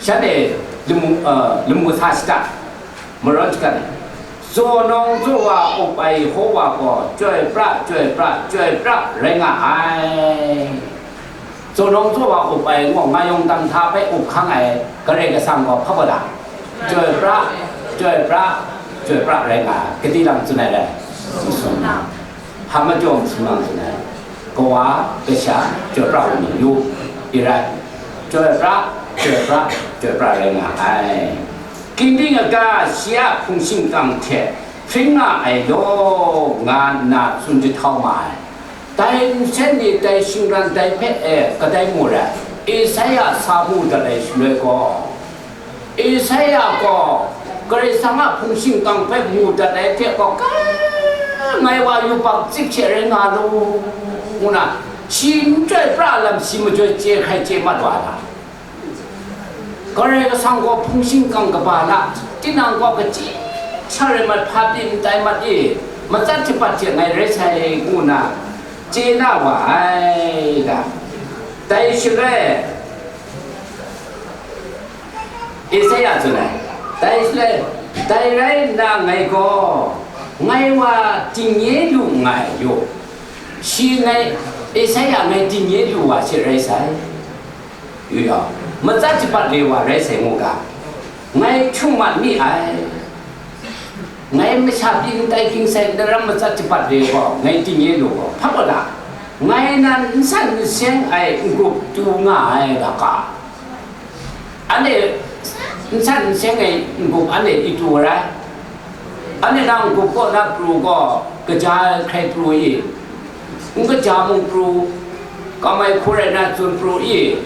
shanhte lamu, uh, lamu sa shada, marawn shagan ai. Zaw nawng zaw wa up ai Yehova gaw chyoi pra, chyoi pra, chyoi pra rai nga ai. Zaw nawng zaw wa up ai ngu, nga yawng dang hta hpe up hkang ai Karai Kasang gaw hpa gaw da? Chyoi pra, chyoi pra, chyoi pra rai nga ai. Gadi lam tsun ai rai? Masum na. Hpa majaw masum na tsun ai? Kawa, kasha, chyoi pra u ni yu, i rai. Chyoi pra, chyoi pra, chyoi pra rai nga ai. Ginding aga shi a hpung shingkang hte hpring nga ai law, nga nna tsun jahtau ma ai. Dai nsen ni dai shingran dai hpe e kadai mu rai? Esaia sa mu dat ai shaloi gaw, Esaia gaw Karai Kasang a hpung shingkang hpe mu dat ai hte gaw, ka ngai wa yubak tsik hte rai nga lu, ngu na, shi n chyoi pra lam shi majoi chye hkrai chye mat wa ai. Karai Kasang gaw hpung shingkang kaba na, tinang gaw kachyi sha rai mat, hpa pyi n tai mat i, matsat japat hte ngai rai sai, ngu nna chye na wa ai da. Dai shaloi, Isaya tsun ai, dai shaloi, dai rai nna ngai gaw, ngai wa dingnye lu nngai yaw, shi ngai, Isaya ngai dingnye lu wa she rai sai. Yu yang, matsat japat re wa rai sai ngu ga, ngai hkyung mat mi ai. Ngai masha pyi n tai, hkying sai daram matsat japat re gaw, ngai dingnye lu gaw, hpa gaw da, ngai nan n san n seng ai n-gup tu nga ai ga ka. Anhte n san n seng ai n-gup anhte i tu ai. Anhte nang n-gup kaw na pru gaw, kaja ai hkrai pru i? N kaja mung pru, kam ai hku rai na tsun pru i?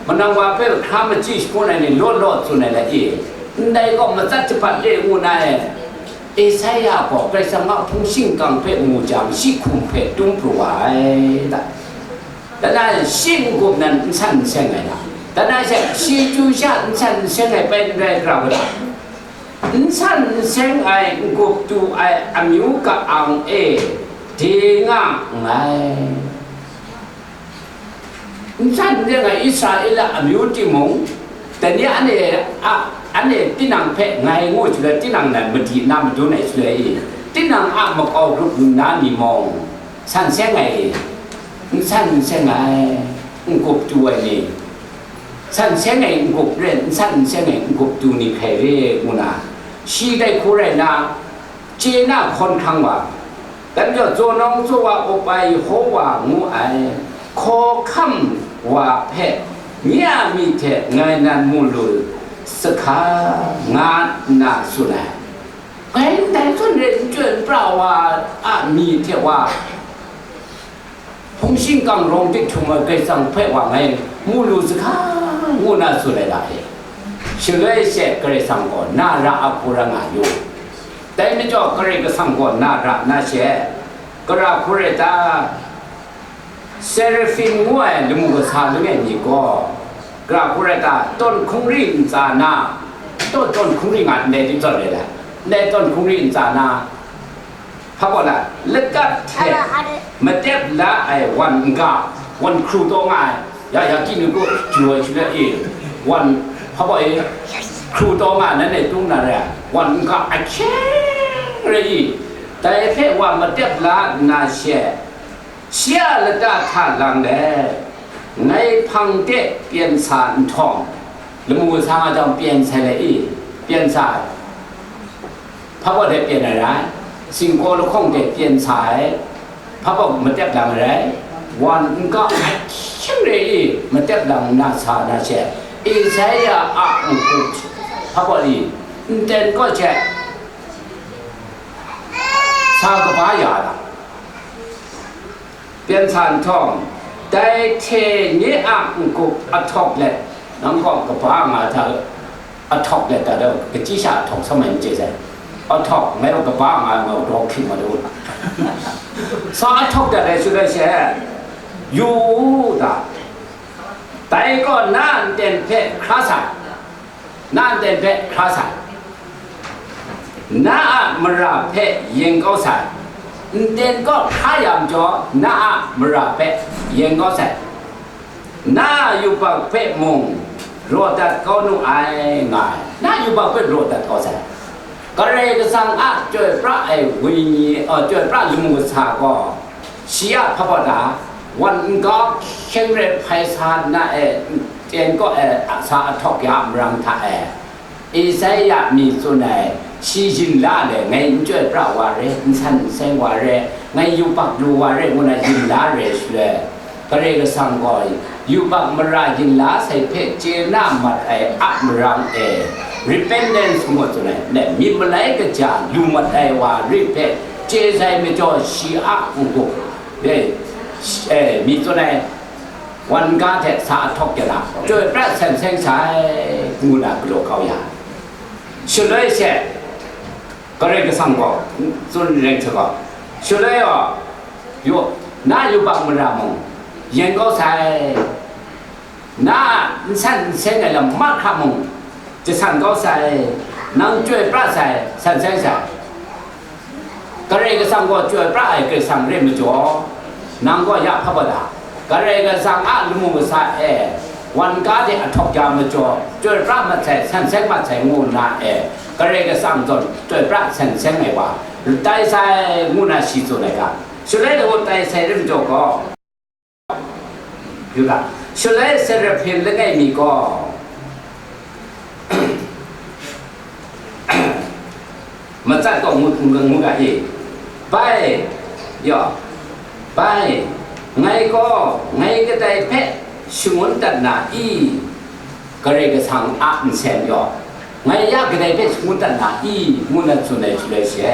Manang wa hpe hkra machyi shagun ai ni law law tsun ai lat i? Ndai gaw matsat japat re ngu na e. Esaia gaw Karai Kasang a hpung shingkang hpe mu jang, shi hkum hpe tum pru wa ai da. Dana shi n-gup nan n san n seng ai da. Dana she shi chyu sha n san n seng ai pai n rai hkra wa da. N san n seng ai n-gup tu ai amyu ka-ang e de nga nngai. N san n seng ai Israela amyu timung, dai ni anhte a, anhte tinang hpe ngai ngu shaloi, tinang nan madi na madun ai shaloi i, tinang a makau grup lu na ni mung, san seng ai, n san n seng ai n-gup tu ai ni, san seng ai n-gup ren, n san n seng ai n-gup tu ni hkrai re ngu na, shi dai hku rai na, chye na hkawn hkrang wa, dan jaw, zaw nawng zaw wa up ai Yehova ngu ai hkawhkam wa hpe, nye a myi hte ngai nan mu lu sahka, nga nna tsun ai. Ngai ndai zawn re, n chyoi n pra wa a myi hte wa, hpung shingkang rawng dik htum ai Karai Kasang hpe wa ngai mu lu sahka, ngu na tsun ai da e. Shaloi she Karai Kasang gaw na ra a hku rai nga yu. Dai majaw Karai Kasang gaw na ra na she, gara hku rai ta? Serafim ngu ai lamu kasa langai mi gaw, gara hku rai ta? Tawn hkungri ntsa na, tawn, tawn hkungri nga ndai di tawn rai la, ndai tawn hkungri ntsa na, hpa gaw la, lakat hte matep la ai wan n-ga, wan hkru taw nga ai, ya, ya, kinu gaw, ju ai shaloi e, wan, hpa gaw e, hkru taw nga ai, nan e tung na rai ai, wan n-ga ahkyeng rai i, dai hpe wa matep la nna she, shi a lata hta lang let, ngai hpang de pyen sa nhtawm, lamu kasa nga jang pyen sai let i, pyen sa ai. Hpa gaw de pyen ai rai, singkaw lahkawng de pyen sa ai, hpa gaw matep lang ai rai, wan n-ga ahkyeng rai i, matep lang na sa na she, Esaia a n-gup hpa gaw i, nten kaw she, sa kaba ya ai. Pyen sa nhtawm, dai hte nye a n-gup ahtawk let, nang kaw kaba nga hta, ahtawk let ta daw, kachyi sha ahtawk sa mai n chye sai. Ahtawk, ngai gaw kaba nga, ngai gaw daw hkying ma daw. Sa ahtawk dat ai shaloi she, yu u da, dai gaw na nten hpe hkra sai. Na nten hpe hkra sai. Na a mara hpe yen kau sai. Nten kaw hkra ya majaw, na a mara hpe yen kau sai. Na a yubak hpe mung raw dat kau nu ai, nga ai. Na a yubak hpe raw dat kau sai. Karai Kasang a chyoi pra ai Wenyi, uh, chyoi pra lamu kasa gaw, shi a hpa baw ta, wan n-ga hkyeng rai hpai sa na e, ten kaw e, sa ahtawk ya marang hta e, Esaia mi tsun ai, shi yin la le, ngai n chyoi pra wa re, n san n seng wa re, ngai yubak lu wa re, ngu na yin la re shaloi, Karai Kasang gaw yubak mara yin la sai hpe chye na mat ai a marang e, repentance ngu tsun ai, myit malai kaja lu mat ai wa ri hpe chye sai majaw, shi a n-gup e, e, mi tsun ai, wan ga hte sa ahtawk ya na, chyoi pra sen seng sai, ngu na galaw kau ya. Shaloi she, Karai Kasang gaw, tsun reng hte gaw, shaloi gaw, yu, na yubak mara mung, yen kau sai, na n san n seng ai lam mahkra mung, Jasan kau sai, nang chyoi pra sai, san sai sai. Karai Kasang gaw chyoi pra ai Karai Kasang re majaw, nang gaw ya hpa bada. Karai Kasang a lamu kasa e, wan ga de ahtawk ja majaw, chyoi pra mat sai, san seng mat sai ngu nna e, Karai Kasang zawn chyoi pra san seng ai wa, tai sai ngu na shi tsun ai ga. Shaloi law tai sai re majaw gaw, yu ga, shaloi Seraphin langai mi gaw, matsat gaw ngu, ngu, ngu ga i, bai, yaw, bai, ngai gaw, ngai kadai hpe shangun dat na i, Karai Kasang a nsen yaw, ngai ya kadai hpe shangun dat na i, ngu na tsun ai shaloi she,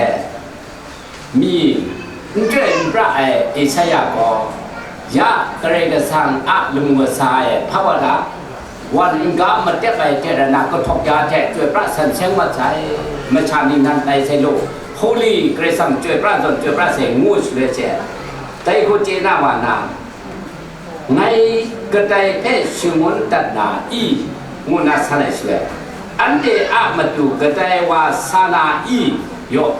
mi n chyoi n pra ai Esaia gaw, ya Karai Kasang a lamu kasa e hpa wa da, wan n-ga matep ai hte rai nna, kahtawk ya hte chyoi pra san seng mat sai, masha ni nan tai sai law, Holy Karai Kasang chyoi pra zawn chyoi pra sai ngu shaloi she, dai hku chye na wa na, ngai kadai hpe shangun dat na i, ngu na san ai shaloi, anhte a matu kadai wa sa na i, yaw,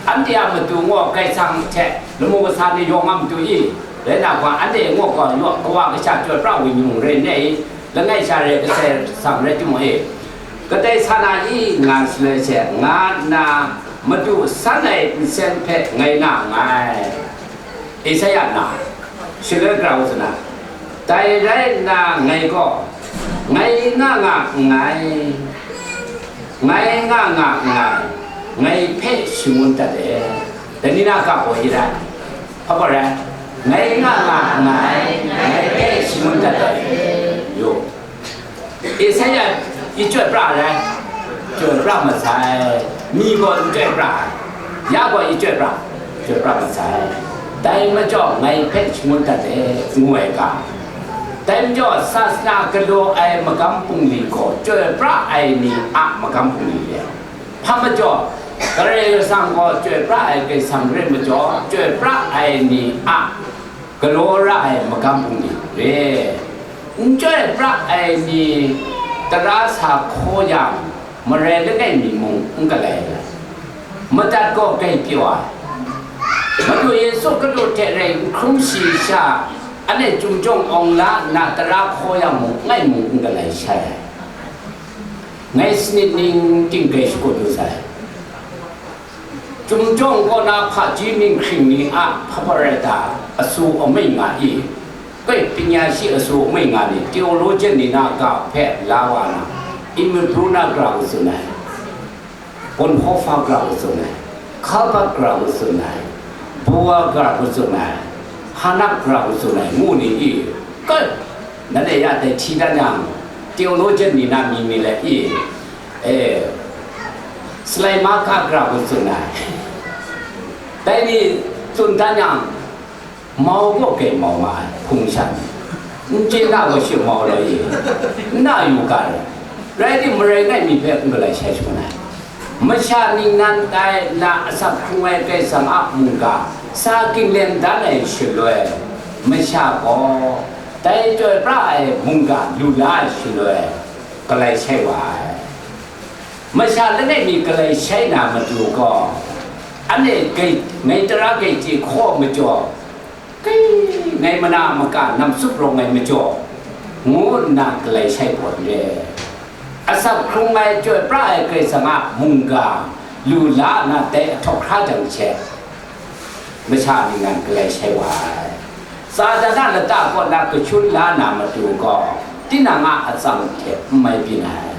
anhte a matu ngaw Karai Kasang hte lamu kasa ni yaw nga matu i, rai na gaw, anhte ngaw gaw yaw kawa kasha chyoi pra wenyi mung rai n rai i, langai sha rai kasai sang rai timung e, kadai sa na i, nga shaloi she, nga nna matu san ai nsen hpe ngai na nngai. Esaia na, shaloi grau sana, dai rai nna ngai gaw, ngai nga nga nngai, ngai nga nga nngai, ngai hpe shangun dat e. Dai ni na ga gaw i rai, hpa gaw rai, ngai nga nga nngai, ngai hpe shangun dat e. Yo. Esaia i chyoi pra ai, chyoi pra masai, mi gaw n chyoi pra ai, ya gaw i chyoi pra, chyoi pra masai, dai majaw ngai hpe shangun dat e, ngu ai ga. Dai majaw, sasana galaw ai magam bungli gaw chyoi pra ai ni a magam bungli le, hpa majaw, Karai Kasang gaw chyoi pra ai Karai Kasang re majaw, chyoi pra ai ni a galaw ra ai magam bungli re. N chyoi pra ai ni tara sa hkaw yang, marai langai mi mung n galai ai. Madat gaw grai pyaw ai. Madu Yesu Hkristu hte rai n hkrum shi sha, anhte chyum jawng awng la nna tara hkaw yang mung, ngai mung n galai shai ai. Ngai sanit ning ting grai shakut lu sai. Chyum jawng kaw na hpaji ninghkring ni a hpa hpa rai ta, asu amai nga i, koi panya shi asu amai nga ni, theologian ni na ga hpe la wa na, Imabru na gra wu tsun ai, Bonhoeffer gra wu tsun ai, Calvert gra wu tsun ai, Bauer gra wu tsun ai, Harnack gra wu tsun ai, ngu ni i, koi, nanhte ya dai hti dan yang, theologian ni na mying ni le i, e, Schleiermacher gra wu tsun ai. Dai ni tsun dan yang, mau gaw grai mau nga ai, hpung shan. N chye na gaw shi mau law i, n na yu ga ai. Rai timung, marai langai mi hpe n galai shai shangun ai. Masha ningnan tai na asak hkrung ai Karai Kasang a mungga sa ginlen dan ai shaloi, masha gaw dai chyoi pra ai mungga lu la ai shaloi, galai shai wa ai. Masha langai mi galai shai na matu gaw, anhte gai, ngai tara gai chye hkaw majaw, kai, ngai mana maka nam tsup rawng ai majaw, ngu nna galai shai pawt re. Asak hkrung ai chyoi pra ai Karai Kasang a mungga lu la nna dai ahtawk hkra jang she, masha ningnan galai shai wa ai. Satan a lata kaw na kashun la na matu gaw, tinang a atsam hte n mai byin ai.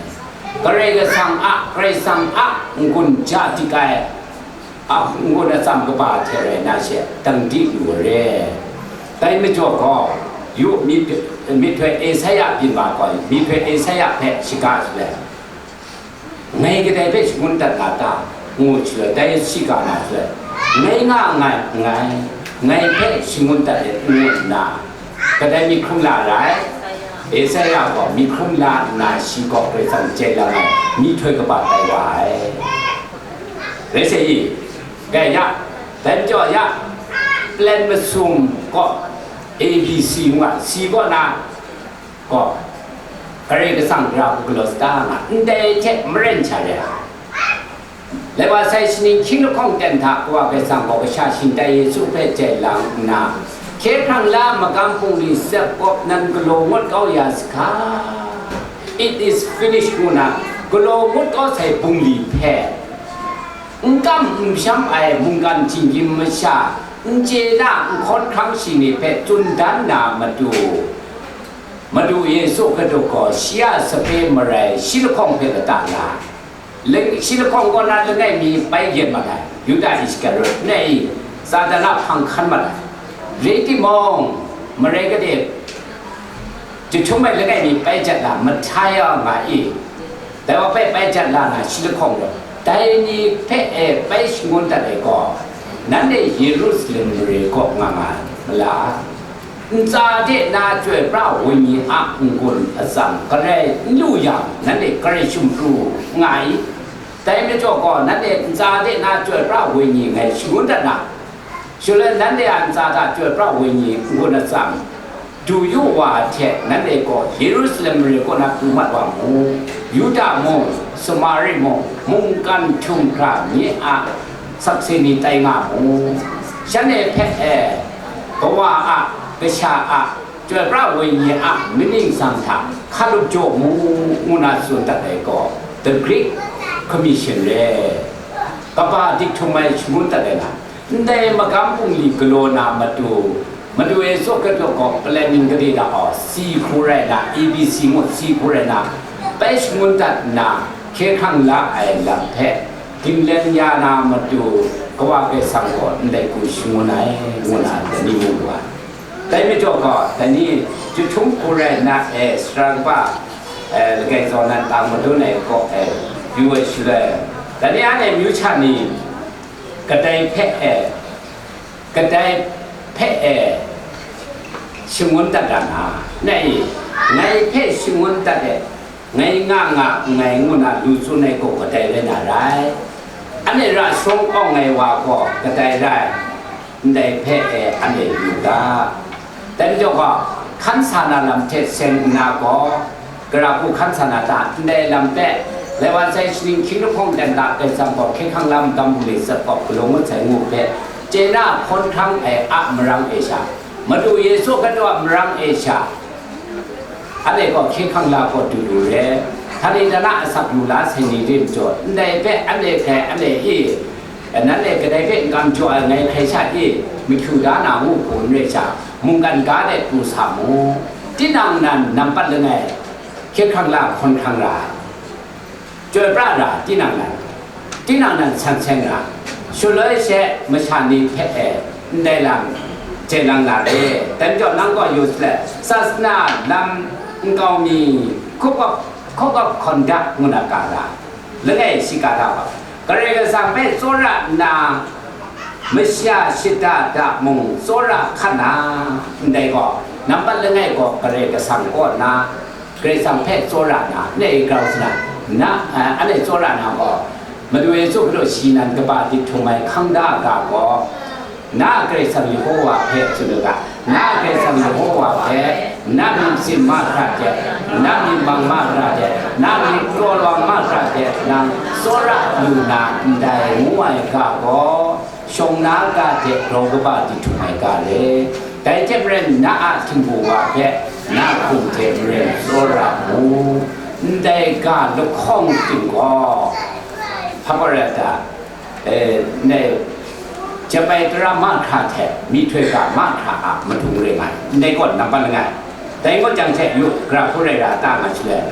Karai Kasang a, Karai Kasang a n-gun ja dik ai, a n-gun atsam kaba hte rai na she, dang di lu re. Dai majaw gaw, yu, myi-, myihtoi Esaia byin wa gaw, myihtoi Esaia hpe shaga shaloi, ngai kadai hpe shangun dat nga ta? Ngu shaloi, dai shiga na shaloi, ngai nga nngai, nngai, ngai hpe shangun dat let, ngu nna, kadai myit hkrum la rai? Esaia gaw myit hkrum la nna, shi gaw Karai Kasang chye lam ai myihtoi kaba tai wa ai. Rai sa i, gai ya, dai majaw ya, plan masum gaw, A B C ngu ai, C kaw na, gaw, Karai Kasang gara hku galaw sa ta nga, ndai hte maren sha re ai. Lai wa sai shaning hkying lahkawng ten hta Kawa Karai Kasang gaw kasha shingtai Yesu hpe jai lang nna, hkye hkrang la magam bungli tsep kawp nan galaw ngut kau ya sahka, "It is finished," ngu na galaw ngut kau sai bungli hpe, n kam n sham ai mungkan htinggyin masha, n chye na n hkawn hkrang shi ni hpe tsun dan na matu, Madu Yesu Hkristu gaw shi a sape marai shi lahkawng hpe lata nga ai. Lang-, shi lahkawng kaw na langai mi pai gen mat ai, Yuda Iskariot, nai, Satan a hpang hkan mat ai. Rai timung, marai gade, jahtum ai langai mi pai jat la, Mathaia nga i, dai wa pai pai jat la na, shi lahkawng gaw, dai ni hpe e pai shangun dat ai gaw, nanhte Yerusalem mare kaw nga nga ai, mala. Ntsa de na Chyoi Pra Wenyi a n-gun atsam garai n lu yang, nanhte garai shim pru nga i? Dai majaw gaw, nanhte ntsa de na Chyoi Pra Wenyi ngai shangun dat na, shaloi nanhte a ntsa hta Chyoi Pra Wenyi n-gun atsam du yu wa hte, nanhte gaw Yerusalem mare kaw na pru mat wa mu. Yuda mung, Samari mung, mungkan htum hkra mi a sakse ni tai nga mu. Shanhte hpe e, Kawa a, Kasha a, Chyoi Pra Wenyi a, myit ningsang hta hkalup jaw mu, ngu na tsun dat ai gaw, The Great Commission re. Kaba dik htum ai shangun dat ai na, ndai magam bungli galaw na matu, Madu Yesu Hkristu gaw planning gade da gaw, si hku rai na, A B C ngu si hku rai na, bai shangun dat nna, hkye hkrang la ai lam hpe, ginglen ya na matu, Kawa Karai Kasang gaw ndai hku shangun ai, ngu na dai ni mu lu ai. Dai majaw gaw, dai ni jahtum hku rai na e, sara kaba, e, langai tsaw nan tang madun ai kaw e, yu ai shaloi, dai ni anhte amyu sha ni, kadai hpe e, kadai hpe e shangun dat ra na, nai, ngai hpe shangun dat e, ngai nga nga nngai ngu na lu tsun ai gaw kadai rai na rai. Anhte ra shawng awng ai wa gaw kadai rai, ndai hpe e anhte yu ga. Dai majaw gaw, hkan sa na lam hte seng nna gaw, gara hku hkan sa na ta, ndai lam hpe, lai wa sai shaning hkying lahkawng ten hta Karai Kasang gaw hkye hkrang la magam bungli tsep kawp galaw ngut sai ngu hpe, chye na hkawn hkrang ai a marang e sha, Madu Yesu Hkristu a marang e sha, anhte gaw hkye hkrang la gaw du lu re, htani htana asak lu la sai ni re majaw, ndai hpe anhte hkrai anhte i, nanhte kadai hpe n kam jaw ai ngai hkrai sha i, mahkyu da na ngu hku n rai sha, mungkan ga de pru sa mu. Tinang nan nampat langai, hkye hkrang la hkawn hkrang ra ai. Chyoi pra ra, tinang nan, tinang nan san seng ra, shaloi she masha ni hpe e ndai lam chye lang na re. Dai majaw nang gaw yu sa let, sasana lam nkau mi, code of, code of conduct ngu na ga ra, langai shi ga da wa, Karai Kasang hpe tsawra nna, masha shada da mung tsawra hkan na, ndai gaw, nampat langai gaw Karai Kasang kaw na, Karai Kasang hpe tsawra na, ne grau sa na, na, eh, anhte tsawra na gaw, Madu Yesu Hkristu shi nan kaba dik htum ai hkang da a ga gaw, na Karai Kasang Yehowa hpe tsun u ga, na Karai Kasang Yehowa hpe, na myit masin mahkra hte, na myit mang mahkra hte, na myit kraw lawang mahkra hte nang tsawra lu na ndai ngu ai ga gaw, shawng na ga hte grau kaba dik htum ai ga re. Dai hte maren na a htingbu wa hpe na hkum hte maren tsawra mu. Ndai ga lahkawng ting gaw, hpa gaw rai ta, e, ndai jep ai tara mahkra hte myihtoi ga mahkra a madung ring ai, ndai gaw nampat langai. Dai ngut jang hte yu, gara hku rai ra ta nga shaloi,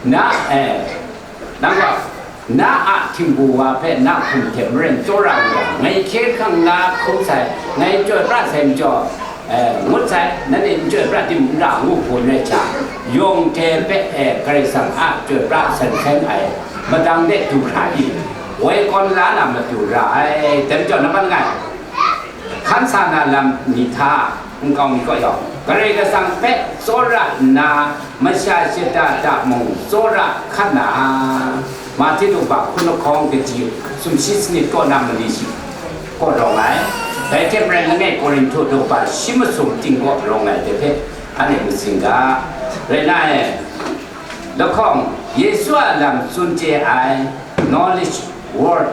na, e, nang gaw, na a htingbu wa hpe na hkum hte maren tsawra u yang, ngai hkye hkrang la hkrum sai, ngai chyoi pra sai majaw, eh, ngut sai, nanhte n chyoi pra tim n ra ngu hpun rai hta, yawng hte hpe, eh, Karai Kasang a chyoi pra san seng ai madang de du hkra i, woi kawn la na matu ra ai. Dai majaw nampat langai, hkan sa na lam ni hta nkau mi kaw yawng, Karai Kasang hpe tsawra nna, masha shada da mung tsawra hkan na, Mahte daw ba hkun lahkawng kaji sumshi sanit kaw na mali shi kaw rawng ai. Dai hte maren langai Korinhtu daw ba shi masum ting kaw rawng ai dai hpe, anhte matsing ga. Rai na e, Lahkawng, Yesu a lam tsun chye ai, knowledge word,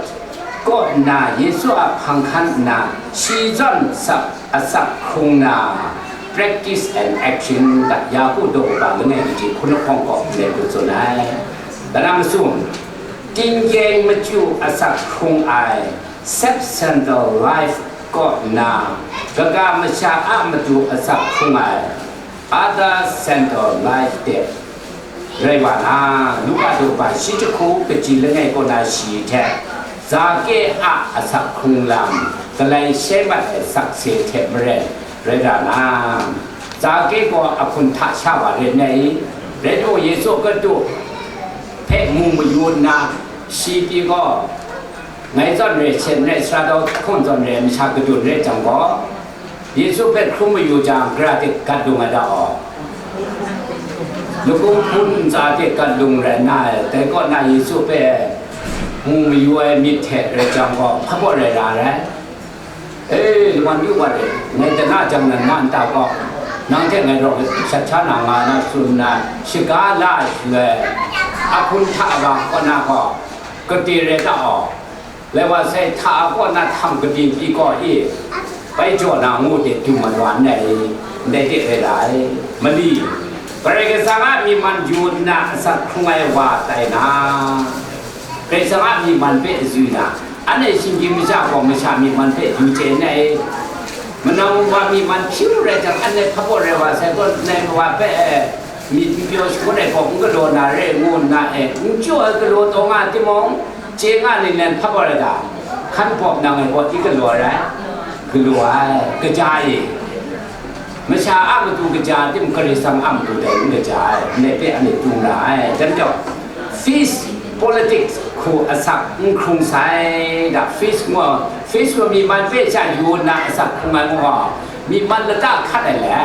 kaw nna Yesu a hpang hkan nna, shi zawn sak asak hkrung na, practice and action, da Yaku daw kaba langai kaji hkun lahkawng kaw ndai hku tsun ai. Dana masum, tinggyeng machyu asak hkrung ai, self-centered life kaw nna, kaga masha a matu asak hkrung ai, other-centered life de rai wa na, Luka daw kaba shi jahku kaji langai kaw na shi hte, Zake a asak hkrung lam, galai shai mat ai sakse hte maren rai ra na, Zake gaw ahkun hta sha wa rai nna i, rai timung, Yesu Hkristu hpe mu mayu nna, shi pyi gaw, ngai zawn re, shen re, sara dau hkung zawn re, masha kadun re jang gaw, Yesu hpe hkrum mayu jang, gara hte gat lung ai da aw. Lakung hpun ntsa hte gat lung rai nna, dai kaw na Yesu hpe mu mayu ai myit hte rai jang gaw, hpa baw rai ra ai. E, lawan yu wa re, ngai dana jang nan na nta gaw, nang hte ngai rawng shat sha na nga na tsun nna, shaga la yu ai, ahkun hta ga kaw na gaw, kade rai da aw. Lai wa sai hta kaw na htam kadi pyi kaw i, bai jaw na ngu de du ma lwa ndai, ndai de rai la ai. Mali, Karai Kasang a myi man yu nna asak hkrung ai wa tai na, Karai Kasang a myi man hpe zyu na, anhte shinggyim masha gaw masha myi man hpe yu chye nngai. Manang wa myi man hpyi rai jang, anhte hpa baw rai wa sai gaw, nai wa hpe myit n pyaw shangun ai gaw n galaw na re ngu nna e, n jaw ai galaw taw nga timung, chye nga ninglen hpa baw rai ga, hkan pawp nang ai gaw i galaw ai rai? Galaw ai, kaja e. Masha a matu kaja tim, Karai Kasang a matu dai n kaja ai, ndai hpe anhte dung ra ai. Dai majaw, feast politics hku asak n hkrung sai, da feast ngu, feast gaw myi man hpe sha yu nna asak hkrung ai ngu gaw, myi man lata hkat ai le.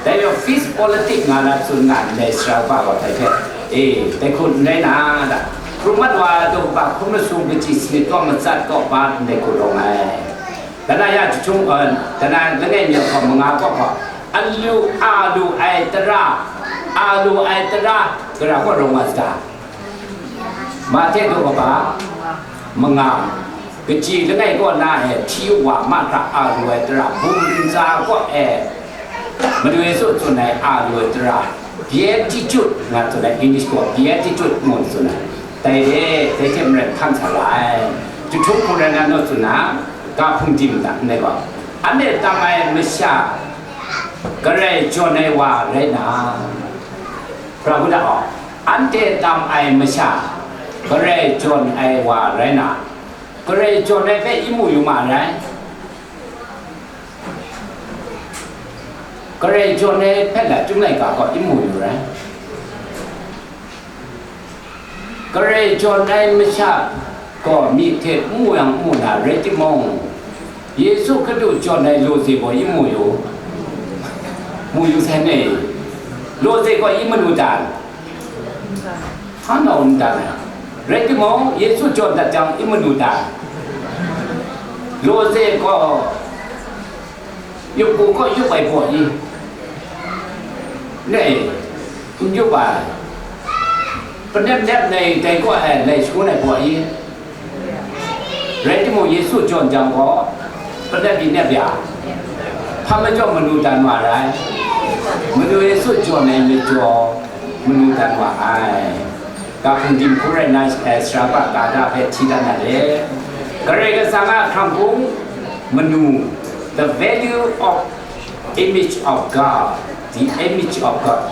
Dai majaw feast politic nga na tsun nga ndai sara kaba gaw dai hpe, e, dai hku n rai na, da, hkrum mat wa daw kaba hkun masum kaji sanit kaw matsat kaw bat ndai hku rawng ai. Dana ya jahtung, eh, dana langai mi a hkawm manga kaw gaw, a lu, a lu ai tara, a lu ai tara, gara kaw rawng wa saga? Mahte daw kaba manga, kaji langai kaw na e hti wa mahkra a lu ai tara, bum ntsa kaw e Madu Yesu tsun ai a lu ai tara, Beatitude nga tsun ai, English gaw Beatitude ngu tsun ai, dai re, dai hte maren hkan sa la ai. Jahtum hku rai na naw tsun na, ga hpung dim da, ndai gaw, anhte tam ai masha, Karai jawn ai wa rai na, pra gu da aw, anhte tam ai masha, Karai jawn ai wa rai na, Karai jawn ai hpe i mu yu ma rai? Karai jawn ai hpe la Chyum laika gaw i mu yu rai? Karai jawn ai masha gaw myi hte n mu yang n mu na rai timung, Yesu Hkristu jawn ai lawze gaw i mu yu, mu yu sai ne? Lawze gaw i manu dan? Hpa nau n dan ai. Rai timung, Yesu jawn dat jang i manu dan? Lawze gaw yup u kaw yup ai baw i? Ne, n yup ai. Panep nep nei dai kaw ai lai shangun ai baw i? Rai timung, Yesu jawn jang gaw, panep pyi nep ya? Hpa majaw manu dan wa rai? Manu Yesu jawn ai majaw, manu dan wa ai. Ga hpung dim hku rai na, eh, sara kaba ga da hpe hti dat na re. Karai Kasang a hkrang hpung manu, the value of image of God, the image of God.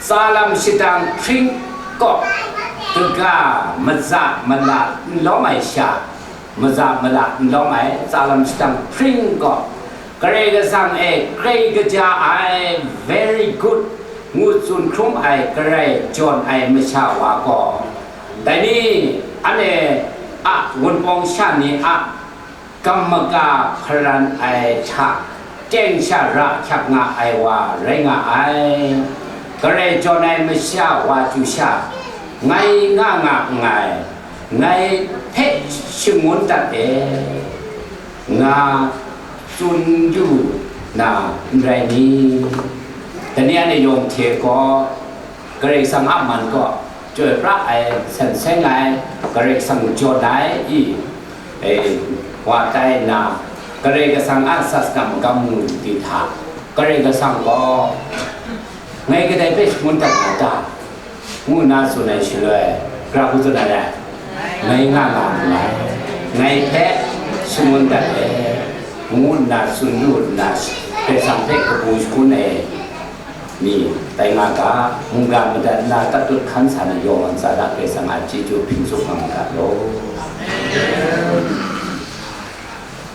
Tsalam shadang hpring kaw, kaga maza mala n lawm ai sha, maza mala n lawm ai tsalam shadang hpring kaw, Karai Kasang e grai kaja ai, very good, ngu tsun hkrum ai, Karai jawn ai masha wa gaw, dai ni, anhte a wunpawng sha ni a kamaka hparan ai hta teng sha ra hkyak nga ai wa rai nga ai. Karai jawn ai masha wa chyu sha, ngai nga nga nngai, ngai hpe shangun dat e, nga tsun du na n rai ni? Dai ni anhte yawng hte gaw, Karai Kasang a man kaw, chyoi pra ai, san seng ai, Karai Kasang jawn ai i, e, wa tai nna, Karai Kasang a sat sangam magam mu di hta, Karai Kasang gaw, ngai kadai hpe shangun dat na ta? Ngu nna tsun ai shaloi, hkra hku tsun ai, ngai nga nga nngai, ngai hpe shangun dat ai, ngu nna tsun lu nna, Karai Kasang hpe kabu shangun ai ni tai nga ga, mungga madat nna tatut hkan sa na yawng ntsa hta Karai Kasang a chyeju hping tsup nga ma ga law.